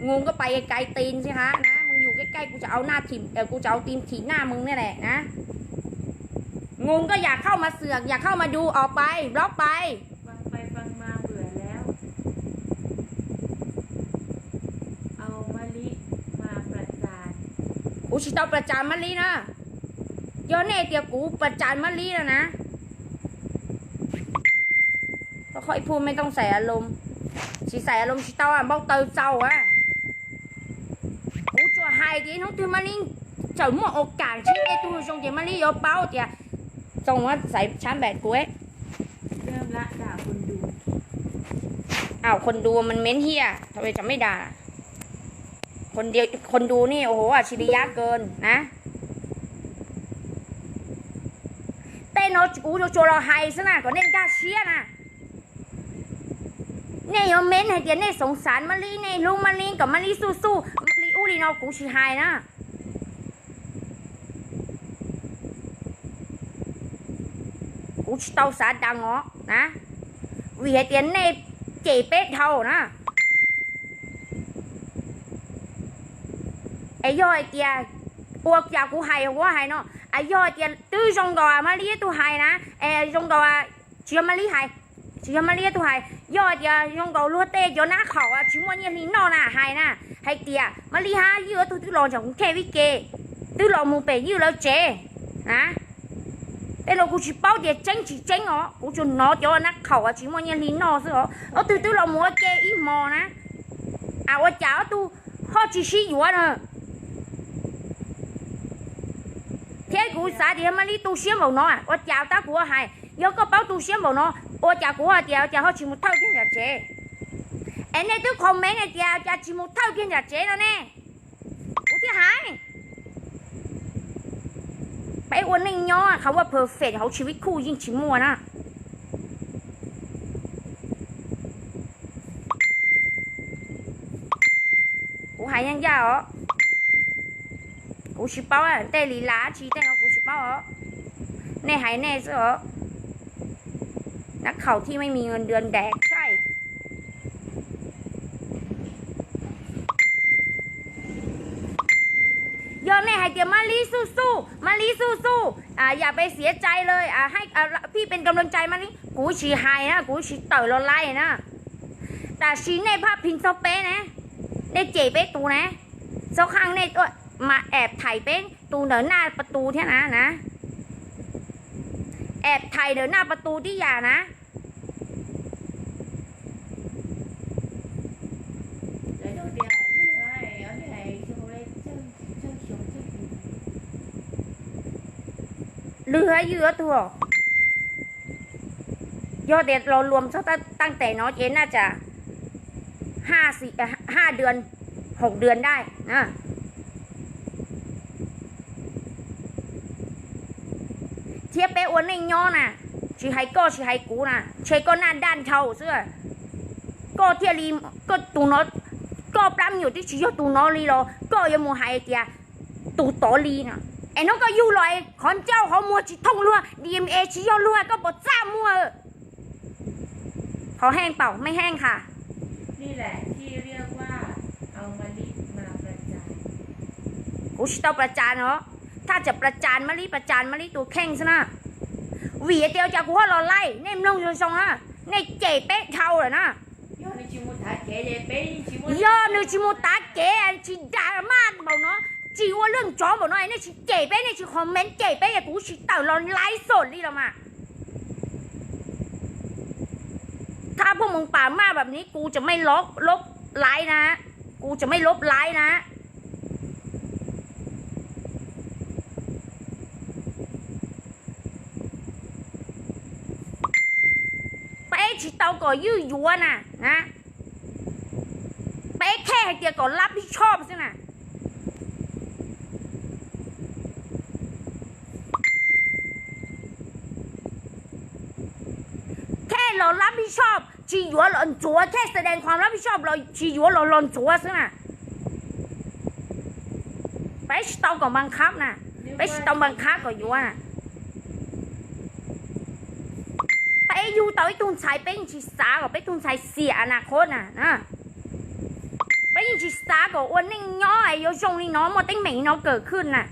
Ngu koj pais kais tis xwb hab na, mws yum kaij kaij kuv tseem au tim thim naj mws niaj lem na. Ngu koj yam khauj mas xwm yam khauj mas du os pais blob pais. Kuv tsis tau pas tsas Mab Lib na. Yog nej tias kuv pas tsas Mab Lib no na, qhov ib phu mej tooj xais a loo, tsis xais a loo tsis tau npau taws txaus a. Kuv tsuas hais tias ib hnub twg Mab Lib txawm muaj ua kam ntsib tej tug zoo ces Mab Lib yuav paub tias txoos xaiv tshab npam kuv. Au,คนดูมันเม้นเหี้ย ทำไมจะไม่ด่า คนดูนี่ โอ้โห อัจฉริยะเกินนะ Tej no kuv tsuas los hais xwb na, kom nej nkag siab na. Nej yuav ment hais tias nej xoov xav Mab Lib, nej hlub Mab Lib, kom Mab Lib xuj xuj li ub li no kuv tsis hais na. Kuv tsis tau xav daas os na, vim hais tias nej cem peb dhau na. Es yog hais tias ua cas kuv hais ua hais no, es yog hais tias twb zoo nkaus Mab Lib tug hais na, es zoo nkaus tsis yog Mab Lib hais, Tsis yog Mab Li ob tug hais, yog tias zoo nkaus luag tej cov nab qhaum tsis muaj nyiaj hli noj na hais na, hais tias Mab Li hab Ywj ob tug twb los ntawm kuv khej vib ke, twb los mus pem Ywj lawv tsev na. Tej no kuv tsis paub tias tseeb tsis tseeb os, kuv tsuas hnov cov nab qhaum tsis muaj nyiaj hli noj xwb os. Ob tug twb los mus ua ke ib hmo na, a ua cas ob tug ho tsis sib yuav na. Thiab kuv xav tias yog Mab Li tu siab npaum no, ua cas tab kuv hais, yog koj paub tu siab npaum no, ua cas kuv hais tias ua cas ho tsis mus thawj kiag nram tsev? Es nej twb comment hais tias cas tsis mus thawj kiag nram tsev no ne. Kuv thiaj hais, peb ua neej nyob qhov uas perfect hauv tsis vib khuj yeej tsis muaj na. Kuv hais yeej yaj os, kuv tsis paub tej li las tsis tej no kuv tsis paub os. Nej hais nej xwb os. Nab qhaum thiaj me me nws nrag nrag tshaj. Yog nej hais tias Mab Li xuj xuj, Mab Li xuj xuj, yam pes xiav cai lawm, phij pes kam loo cai Mab Li, kuv tsis hais na, kuv tsis tawm los laij na. Tab sis nej phaj phim txog peb ne, nej cem peb tus ne, txhob qhaj nej tuaj mas ab thaim peb tus ntawm naj pas tus thiab na na. Ab thaim ntawm naj pas tus tib yam na. Lwg hab Ywj ob tug, yog tias los luam txog taaj tes no ces naj tsam haj dua, haum dua dai. Thiab peb ua neej nyob na, tsis hais koj tsis hais kuv na, ntshe koj naj daj nrhau xwb. Koj thiaj li, koj tus no, koj plab me nyuam twb tsis yog tus no li los koj yuav mus hais tias tus tod li no. Es hnub koj yug los qhov ncauj qhov muag tsis thooj luag, D N A tsis yog luag, koj puas txaj muag? Qhov heej paum mej heej has. Kuv tsis tau pas cas no, thaj tsam pas cas Mab Li, pas cas Mab Li tus kheej xwb na. Vim tias cas kuv ho los laij, nej mloog zoo zoo na, nej cem peb dhau lawm na. Yog nws tsis mus tav kev, tsis dag maj npaum no, tsis ua lwj tsov npaum no, nej tsis cem peb, nej tsis comment cem peb, kuv tsis tawm los laij xom li los mas. Thab phuaj moos pam maj npaum ni kuv tseem mej lob laij na, kuv tseem mej lob laij na. Peb tsis tau kom Ywj yuav na, peb khej hais tias kom lab phij tshoj xwb na. Khej los lab phij tshoj, tsis yuav los ntxuav, khej xav dees qhuas lab phij tshoj los tsis yuav los los ntxuav xwb na. Peb tsis tau kom npas khab na, peb tsis tau npas khab kom yuav na. Peb yug tau ib tug ntxhais peb yeej tsis xav kom peb tug ntxhais xiam a nas qhov na. Peb yeej tsis xav kom ua neej nyob yuav zoo li no muaj teeb meem no kawm khwj na.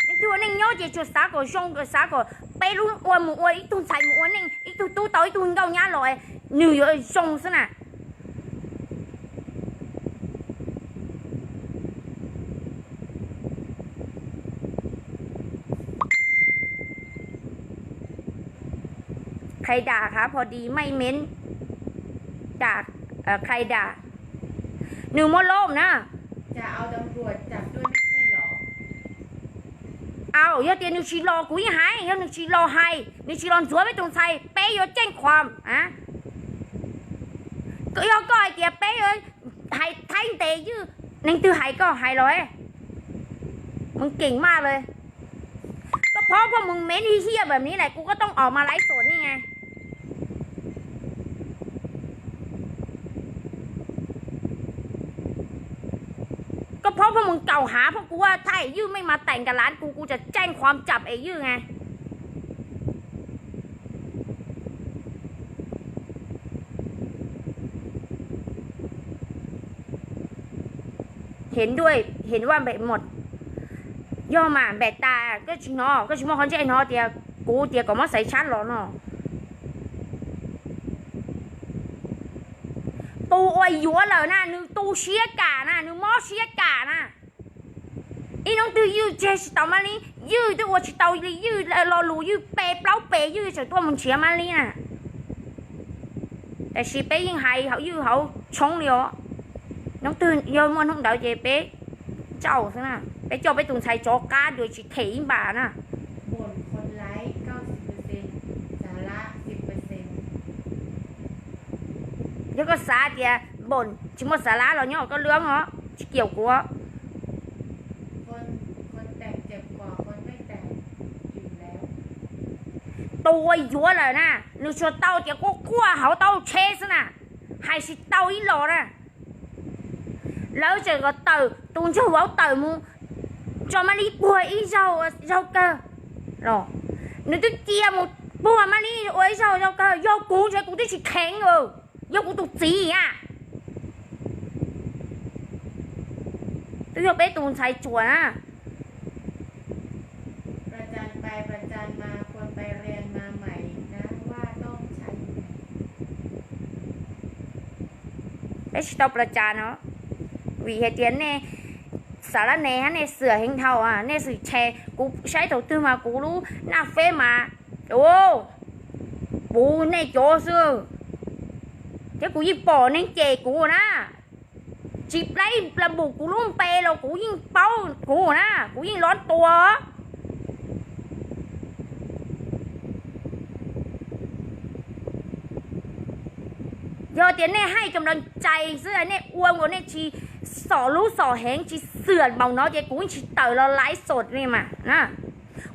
Neeg twg ua neej nyob ces tsuas xav kom zoo, xav kom peb lub ua mus ua ib tug ntxhais mus ua neej, ib tug tub tau ib tug nkauj nyab los nws yuav zoo xwb na. Qhais das hav pho dis mej men das, qhais das, nws muab lob na. Au, yog tias nws tsis los kuv yeej hais, yog nws tsis los hais, nws tsis los ntxuav peb tus ntxhais peb yuav ceej qhuas. Yog koj hais tias peb yuav hais thaib ntes ywj, neeg twg hais koj hais los, mus keem maj lawm. Koj phob phooj mus mev hiaj hiaj npaum ni lawm kuv koj tooj os mas laiv xuam ni. Koj phob phooj mus kaum hav phooj kuv thaij ywj mej mas taim nkas lav kuv, kuv tseem ceej qhuas cam es ywj na. Heev duaj heev vaj npem mos. Yog mas npem tas koj tsis hnov, koj tsis muaj qhov ntsej hnov tias kuv tias kom muab xaiv tshab los no. Tus uas yuav lawm na, nws tu siab kam na, nws mob siab kam na. Ib hnub twg ywj tseg tsis tau Mab Li, ywj twb ua tsis tau li, ywj lo lus ywj pe plaub pe ywj tseem tuaj mus nrhiav Mab Li na. Tiam sis peb yeej hais hauv ywj hauv tshoob li os. Hnub twg yog muaj hnub ntawd ces peb tsaum xwb na, peb coj peb tus ntxhais tsov qab dua tsis them ib npam na. Yog koj xav tias npam tsis muaj xav lab los nyob koj lwb os, tsis kiam kuv. Tus uas yuav lawm na, nws tsuas tau tias quaj quaj hauv tau tsheb xwb na, hais tsis tau ib los na. Lawv tseem kom tawm tus ntsog vauv tawm mus tso Mab Li puag ib zaug, zaug kawg los nws twb cia mus puag Mab Li ua ib zaug zaug kawg. Yog kuv ntshe kuv twb tsis kheev, yog kuv tus txiv a. Twb yog peb tus ntxhais tsuas na. Peb tsis tau plas cas no, vim hais tias nej xav lab nes hab nej xwm heev dhau, nej xwm chè, kuv saib thaum twg mas kuv lub naj feb mas puv nej cov xwb, thiab kuv yeej pom neeg cem kuv na. Tsis plaub plas npum kuv lub npe los kuv yeej paub kuv na, kuv yeej lov tua. Yog tias nej hais kom nrov ncais xwb, nej ua nkaus nej tsis xom lub xom heev tsis xwm npaum no ces kuv yeej tsis tawm los laiv xom li mas.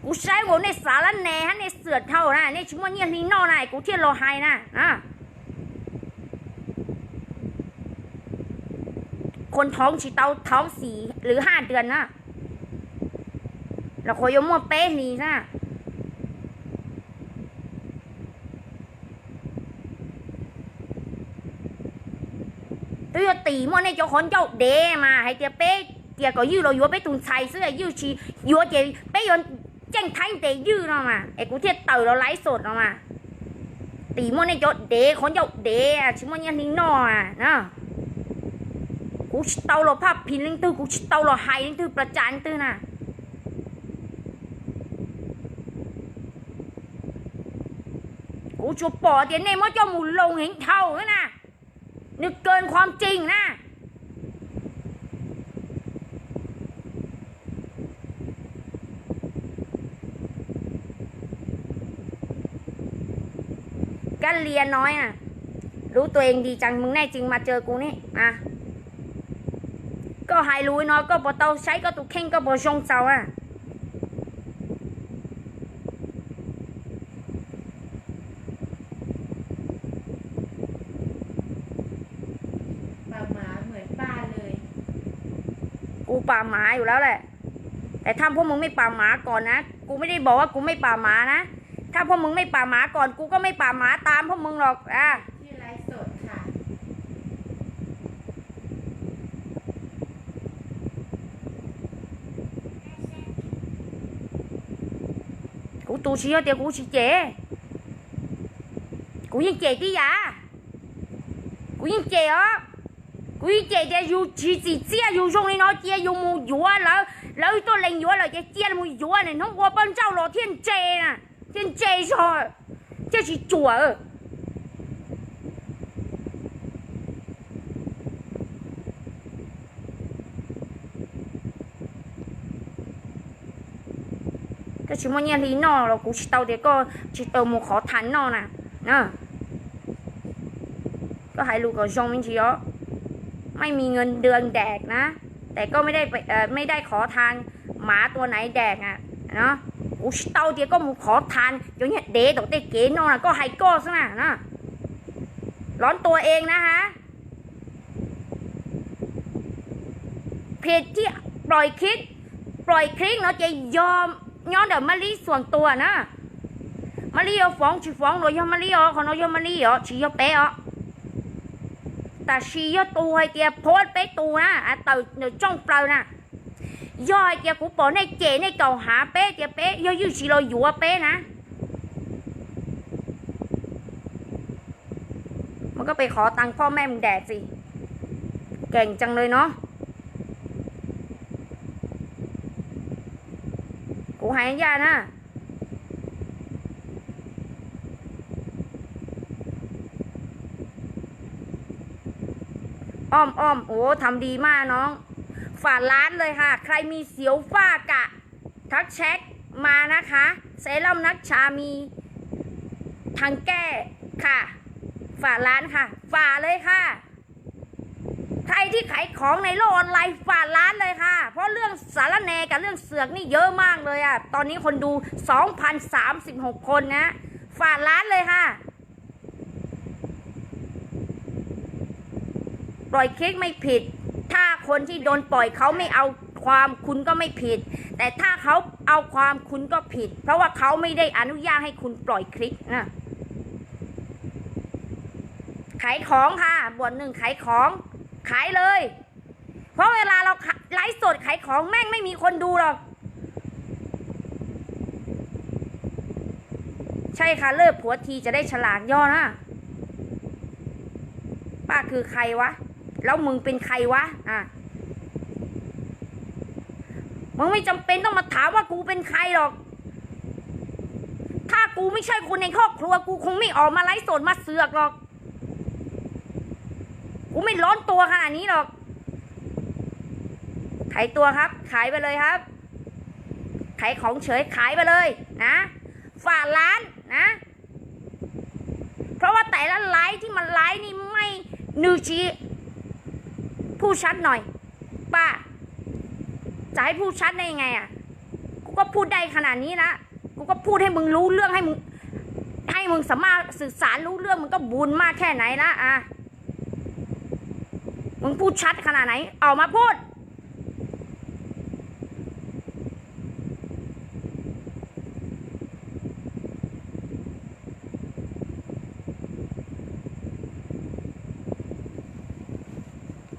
Kuv saib nkaus nej xav lab nes hab nej xwm dhau na, nej tsis muaj nyiaj hli noj na kuv thiaj los hais na. Khuv thoov tsis tau thoov xim lwm haj dwm na, los khuv yuav muaj peb hlis xwb. Twb yuav tim muaj nej cov qhov ncauj dev mas hais tias peb tias kom ywj los yuav peb tus ntxhais xwb, ywj tsis yuav ces peb yuav ceej thaib ntes ywj no mas es kuv thiaj tawm los laiv xom no mas. Tim muaj nej cov dev qhov ncauj dev tsis muaj nyiaj hli noj na. Kuv tsis tau los phaj phim leej twg, kuv tsis tau los hais leej twg plas cas leej twg na. Kuv tsuas pom tias nej muab coj mus loo heev dhau na, nws kawg qhuav tseeg na. Kab lias no, lub tus es ntim tsees mws nej tseem mas caw kuv ne. Koj hais lus no koj puas tau saib koj tus kheej koj puas zoo txaus a? Kuv pam mav yus lawm lawm. Tes thaj phauj mws mej pam mav kom na, kuv mej dej npaum kuv mej pam mav na. Thaj phauj mws mej pam mav kom kuv koj mej pam mav tas phauj mws los. Kuv tus tsis yog tias kuv tsis cem, kuv yeej cem tib yam. Kuv yeej cem os, kuv yeej cem tias yus tsis txim txiaj yus zoo li no cia yus mus yuav lawv, lawv tuaj lees yuav lawm ces cia mus yuav, hnub ua poj nrauj los thiaj ntse, thiaj ntse zog, thiaj tsis tsuam. Koj tsis muaj nyiaj hli noj los kuv tsis tau tias koj tsis tau mus khov thas noj na. Koj hais lus kom zoo me ntsis os. ไม่มีเงินเดือนแดกนะ แต่ก็ไม่ได้ขอทาน หมาตัวไหนแดก no. Kuv tsis tau tias koj mus khov thas cov niag dev tom tej kev noj na, koj hais koj xwb na. Lov tua ees na ha. Phem thiab, ploim clip, ploim clip no ces yog nyob ntawm Mab Lib xuas tuag na. Mab Lib yuav foov tsis foov los yog Mab Lib os, qhov no yog Mab Lib os tsis yog peb os. Tab sis yog tus hais tias phuab peb tus na, tawm ntawm rooj plaws na, yog hais tias kuv pom nej cem nej kaum hav peb tias peb yog ywj tsis los yuav peb na, ก็ไปขอตังค์พ่อแม่มึงแดกสิ เก่งจังเลยเนาะ กูหายากนะ อ้อมอ้อม โอ้ ทำดีมากน้อง ฝากร้านเลยค่ะ ใครมีสิวฝ้ากระ ทักแชทมานะคะ เซรั่มนัชชามีทางแก้ค่ะ ฝากร้านค่ะ ฝากเลยค่ะ ใครที่ขายของในโลกออนไลน์ ฝากร้านเลยค่ะ เพราะเรื่องสารแหน่กับเรื่องเสือกนี่เยอะมากเลยอ่ะ ตอนนี้คนดู สองพันสามสิบหก คนนะ ฝากร้านเลยค่ะ ปล่อยคลิปไม่ผิด ถ้าคนที่โดนปล่อยเขาไม่เอาความคุณก็ไม่ผิด แต่ถ้าเขาเอาความคุณก็ผิด เพราะว่าเขาไม่ได้อนุญาตให้คุณปล่อยคลิปนะ ขายของค่ะ บวกหนึ่ง ขายของ ขายเลย เพราะเวลาเราไลฟ์สดขายของแม่งไม่มีคนดูหรอก ใช่ค่ะ เลิกผัวทีจะได้ฉลาดย่อนะ ป้าคือใครวะ แล้วมึงเป็นใครวะ อ่ะ มึงไม่จำเป็นต้องมาถามว่ากูเป็นใครหรอก ถ้ากูไม่ใช่คนในครอบครัว กูคงไม่ออกมาไลฟ์สดมาเสือกหรอก กูไม่ร้อนตัวขนาดนี้หรอก ขายตัวครับ ขายไปเลยครับ ขายของเฉย ขายไปเลยนะ ฝากร้านนะ เพราะว่าแต่ละไลฟ์ที่มันไลฟ์นี่ไม่ หนึ่ง ชี้ พูดชัดหน่อย ป้า จะให้พูดชัดได้ยังไงอ่ะ กูก็พูดได้ขนาดนี้ละ กูก็พูดให้มึงรู้เรื่อง ให้มึง ให้มึงสามารถสื่อสารรู้เรื่อง มึงก็บุญมากแค่ไหนละอ่ะ มึงพูดชัดขนาดไหน ออกมาพูด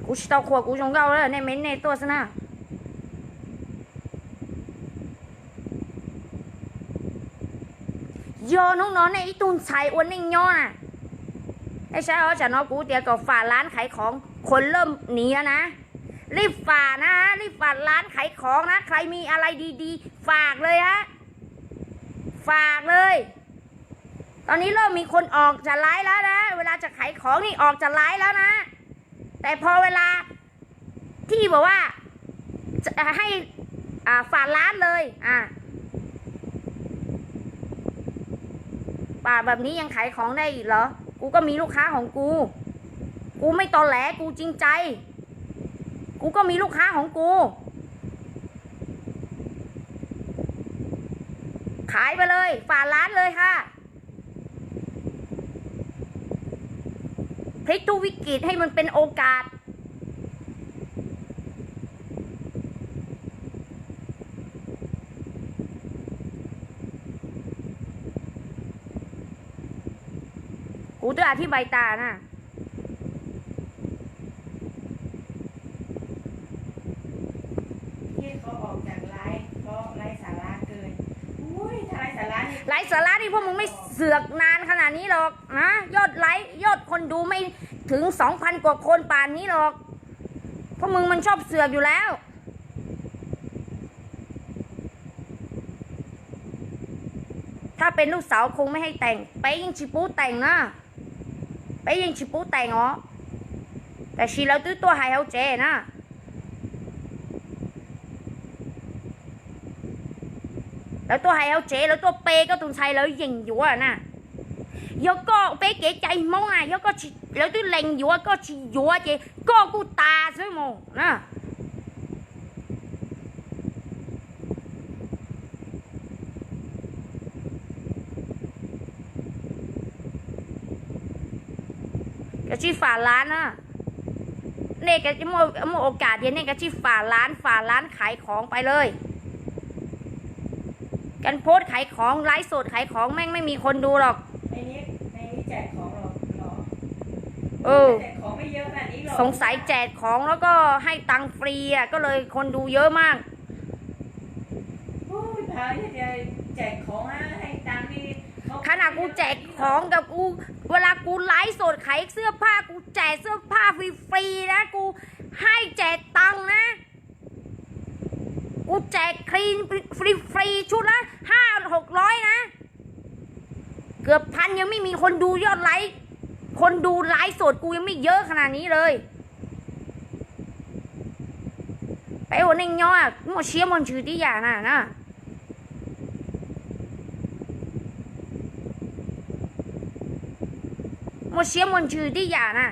Kuv tsis tau qhuas kuv zoo nkauj, nej me nej tuaj xwb na. Yog hnub no nej ib tug ntxhais ua neej nyob na, nej saib os, tsam no kuv tias kom ฝากร้านขายของ คนเริ่มหนีแล้วนะ รีบฝากนะ รีบฝากร้านขายของนะ ใครมีอะไรดีๆ ฝากเลยฮะ ฝากเลย ตอนนี้เริ่มมีคนออกจากไลฟ์แล้วนะ เวลาจะขายของนี่ออกจากไลฟ์แล้วนะ แต่พอเวลาที่บอกว่าจะให้อ่าฝากร้านเลยอ่ะ ปากแบบนี้ยังขายของได้อีกเหรอ กูก็มีลูกค้าของกู กูไม่ตอแหล กูจริงใจ กูก็มีลูกค้าของกู ขายไปเลย ฝากร้านเลยค่ะ พลิกทุกวิกฤตให้มันเป็นโอกาส Kuv twb อธิบาย tas na. ไร้สาระนี่พวกมึงไม่เสือกนานขนาดนี้หรอกนะ ยอดไลค์ยอดคนดูไม่ถึงสองพันกว่าคนป่านนี้หรอก พวกมึงมันชอบเสือกอยู่แล้ว ถ้าเป็นลูกสาวคงไม่ให้แต่ง peb yeej tsis pub teem na, peb yeej tsis pub teem os, tab sis lawv twb tuaj hais hauv tsev na. Lawv tuaj hais hauv tsev, lawv tuaj pe koj tus ntxhais, lawv yeem yuav na. Yog koj peb kev cai Hmoob na, yog koj tsis, lawv twb lees yuav, koj tsis yuav ces koj kuj tas xwb mus na. Kav tsij ฝากร้าน na. Nej muaj, muaj โอกาส tias nej kav tsij ฝากร้าน, ฝากร้าน ขายของไปเลย. การโพสต์ขายของ ไลฟ์สดขายของ แม่งไม่มีคนดูหรอก ในนี้ ในนี้แจกของเหรอ เหรอ เออ แจกของไม่เยอะขนาดนี้หรอก สงสัยแจกของแล้วก็ให้ตังค์ฟรีอ่ะ ก็เลยคนดูเยอะมาก Ui, thà แจกของ ให้ตังค์นี่ Kha na kuv tseg khoom, kuv, ua la kuv laiv xom khaiv xwb phaj, kuv tseg xwb phaj fri fri na, kuv haij tseg taw na, kuv tseg fri fri tshua la haj hom loib na. Kawg phan yog mej mis qhua ntu yoj laiv, qhua ntu laiv xom kuv yog mej yawg kha na ni lawm. Peb ua neej nyob muaj siab muaj ntsws tib yam na. Muaj siab muaj ntsws tib yam na.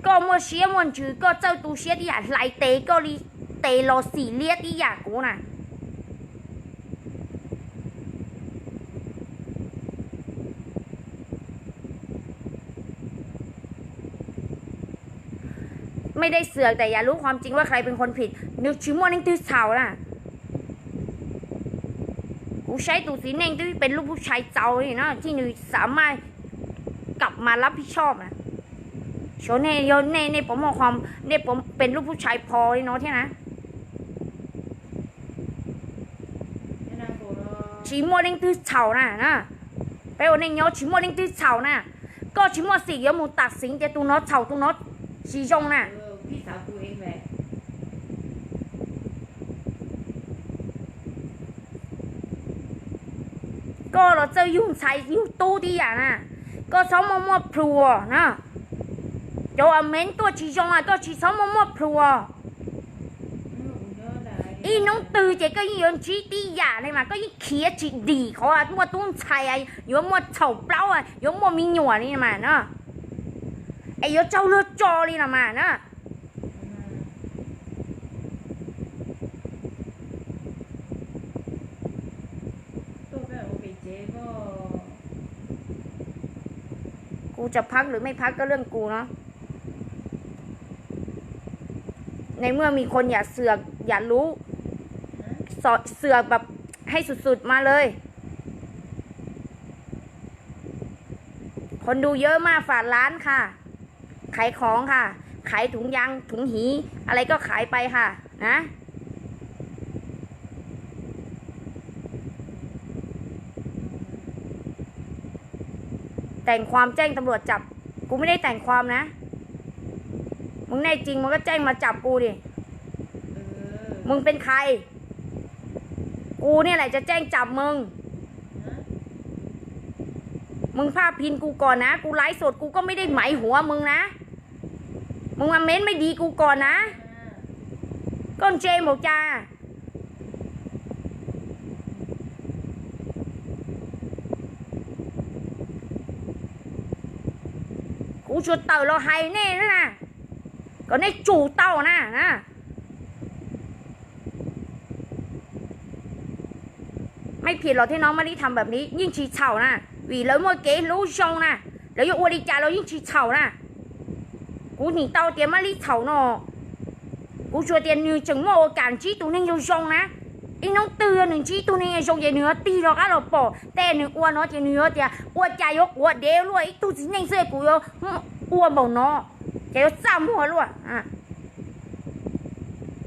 Koj muaj siab muaj ntsws koj txawj tu siab tib yam, hlais tes koj li tes los xim liab tib yam kuv na. Mej dej xwm tas yam lub qhov tseeb ua qhov pes qhov phim, nws tsis muaj leej twg txhaum na. Kuv saib tus txiv neej twb pes lub pub tshais txaus li no thiab nws xav maj kam mas lab phij tshoj mas. Xyov nej yog nej, nej puas muaj qhov, nej puas pes lub pub tshais phom li no thiab na. Tsis muaj leej twg txhaum na. Peb ua neej nyob tsis muaj leej twg txhaum na. Koj tsis muaj xim yuav mus tam xiv tias tus no txhaum tus no tsis zoo na. Koj los txawj yug ntxhais yug tub tib yam na. Koj txhob muaj muaj plhus na. Cov uas mev tuaj tsis zoo koj tsis txhob muaj muaj plhus. Ib hnub twg ces koj yeej yuav ntsib tib yam li mas, koj yeej khiav tsis dim qhov muaj tub ntxhais, yuav muaj txhaum plaub, yuav muaj me nyuam li mas na. Es yuav tsaug luag tso li los mas na. Kuv tsis phab lwm, mej phab koj lwm kuv no. Nws muaj me qhov yam xwm yam lub, xwm hais xwm xwm mas lawm. Qhov ntu yawg maj fam lab kha, qhaiv khoom kha, qhaiv thuv yas thuv hiv, a le koj qhaiv pais kha na. Teem khuam tseej tam luam tsam, kuv mej dej teem khuam na. Mws nej tsis mus koj tseej mas tsam kuv li. Mws pes qhais, kuv niaj laim tsa tseej tsam mws. Mws phaj phin kuv kom na, kuv laiv xom kuv koj mej dej maiv huav mws na. Mws mas mev mej di kuv kom na. Koj ntse npaum cas? Kuv tsuas tawm los hais nej na, kom nej tsum tau na. Mej phim los thiab no, Maj Lib tham npaum li yeej tsis txhaum na, vim lawv muaj kev hlub zoo na, lawv yuav ua li cas los yeej tsis txhaum na. Kuv nim tau tias Maj Lib txhaum no, kuv tsuas tias nws tseem muaj ua kam ntsib tus neeg zoo zoo na. Ib hnub twg nws ntsib tus neeg zoo ces nws yuav tig rov qab los pom tej nws ua no ces nws yuav tias ua cas yuav quav dev luaj, ib tug txiv neej xwb kuv yuav ua npaum no, ces yuav txaj muag luaj.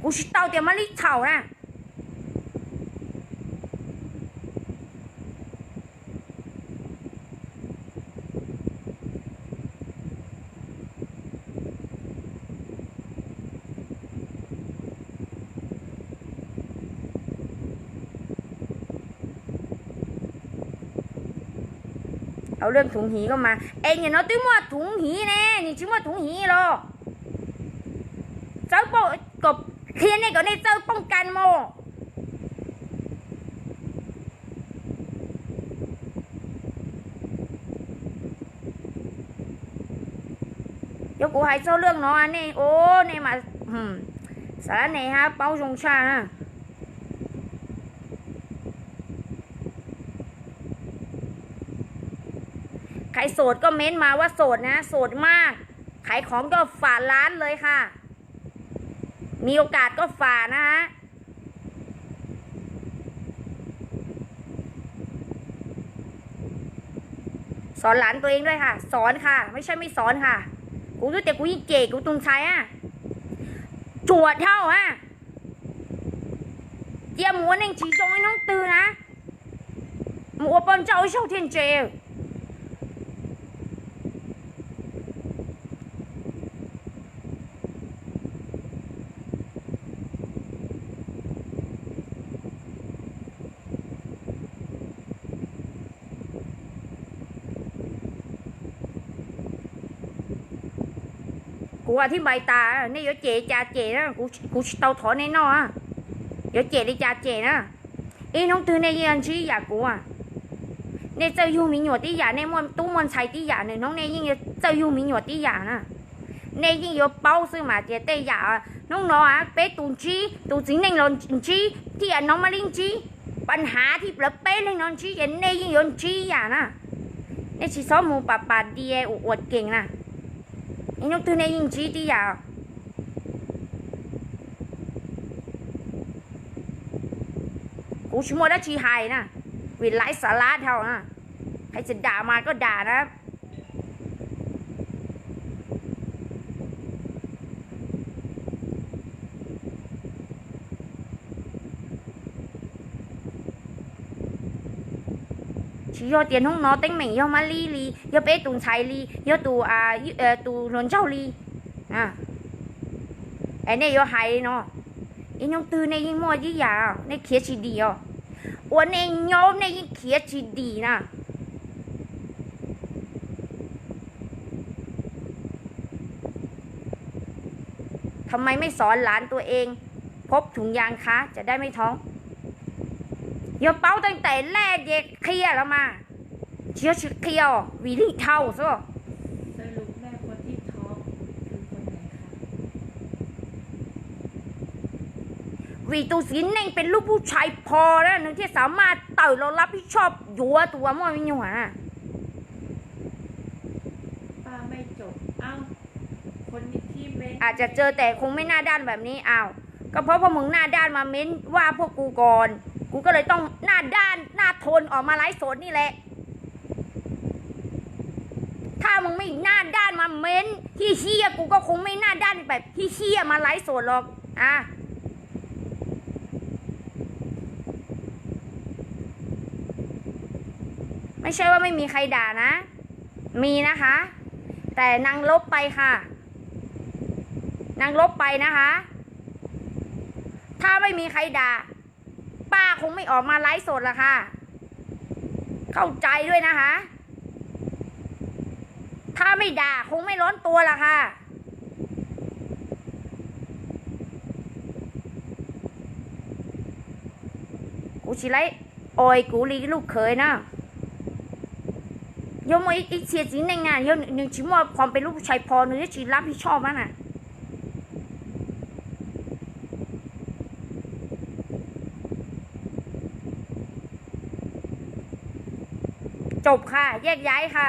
Kuv tsis tau tias Maj Lib txhaum na. Au, lwm thuv hiv koj mas es nim no twb muaj thuv hiv ne, nim tsis muaj thuv hiv los? Txawb, kom qhia nej kom nej txawj pooj kas mog. Yog kuv hais txog lwm no nej, o, nej mas xav lab ne hab paub zoo tshaj na. Qhaiv xom koj mev mas ua xom na, xom maj, qhaiv khoom koj fam lab lawm ha, mi ua kam koj fam na. Xov lab tua ej lawm ha, xov ha, mej saib mej xov ha. Kuv twb tias kuv yeej cem kuv tus ntxhais a, tsuas dhau a, cia mus ua neej tsis zoo ib hnub twg na. Mus ua poj nrauj ib zaug thiaj ntse. Kuv thiaj npais tas, nej yuav cem cas cem na, kuv tsis tau thov nej noj, yuav cem li cas cem na. Ib hnub twg nej yeej ntsib yam kuv. Nej txawj yug me nyuam tib yam, nej muaj tub muaj ntxhais tib yam, nws hnub nej yeej txawj yug me nyuam tib yam na. Nej yeej yuav paub xwb mas tias tej yam hnub no peb tus ntsib, tus txiv neej los ntsib, thiaj no mam li ntsib. Pas hav thiab plawv peb leeg no ntsib ces nej yeej yuav ntsib yam na. Nej tsis txhob mus pas pas dias ua ua kees na. Ib hnub twg nej yeej ntsib tib yam. Kuv tsis muaj dab tsi hais na, vim laiv xav lab dhau na. Hais txawm dam mas koj dam na. Tsis yog tias hnub no teeb meem yog Mab Li li, yog peb tus ntxhais li, yog tus, tus hluas nraug li. Es nej yuav hais no, ib hnub twg nej yeej muaj ib yam, nej khiav tsis dim os. Ua nej nyob nej yeej khiav tsis dim na. Thaum mas mej xov lav tua eej phob thum yas khav cas dab mej thov. Yog paub teej tes lej ces qhia los mas, tsis yog tsis qhia os, vim lij dhau xwb. Vim tus txiv neej pes lub pub tshais phos na, nws thiaj xav maj tawm los lab phij tshoj yuav tus uas muaj me nyuam na. Aws, cas tsawg tes khung mej naj daj npam ni aws. Koj phob phob mws naj daj mas mev vaj phuaj kuv kos, kuv ko lawv tooj naj daj naj thon os mas laiv xom ni lawm. Thaj mws mej naj daj mas mev hiaj hiaj kuv ko khung mej naj daj npam hiaj hiaj mas laiv xom los a.ไม่ใช่ว่าไม่มีใครด่านะ มีนะคะ แต่นางลบไปค่ะ นางลบไปนะคะ ถ้าไม่มีใครด่า ป้าคงไม่ออกมาไลฟ์สดหรอกค่ะ เข้าใจด้วยนะคะ ถ้าไม่ด่าคงไม่ร้อนตัวหรอกค่ะ Kuv tsis laib oi kuv li lub khawv na. Yog muaj ib txhia txiv neej na, yog nws tsis muaj phom pes lub tshais phos nws twb tsis lab phij tshoj mas na. Caum kha, yaj yaiv kha.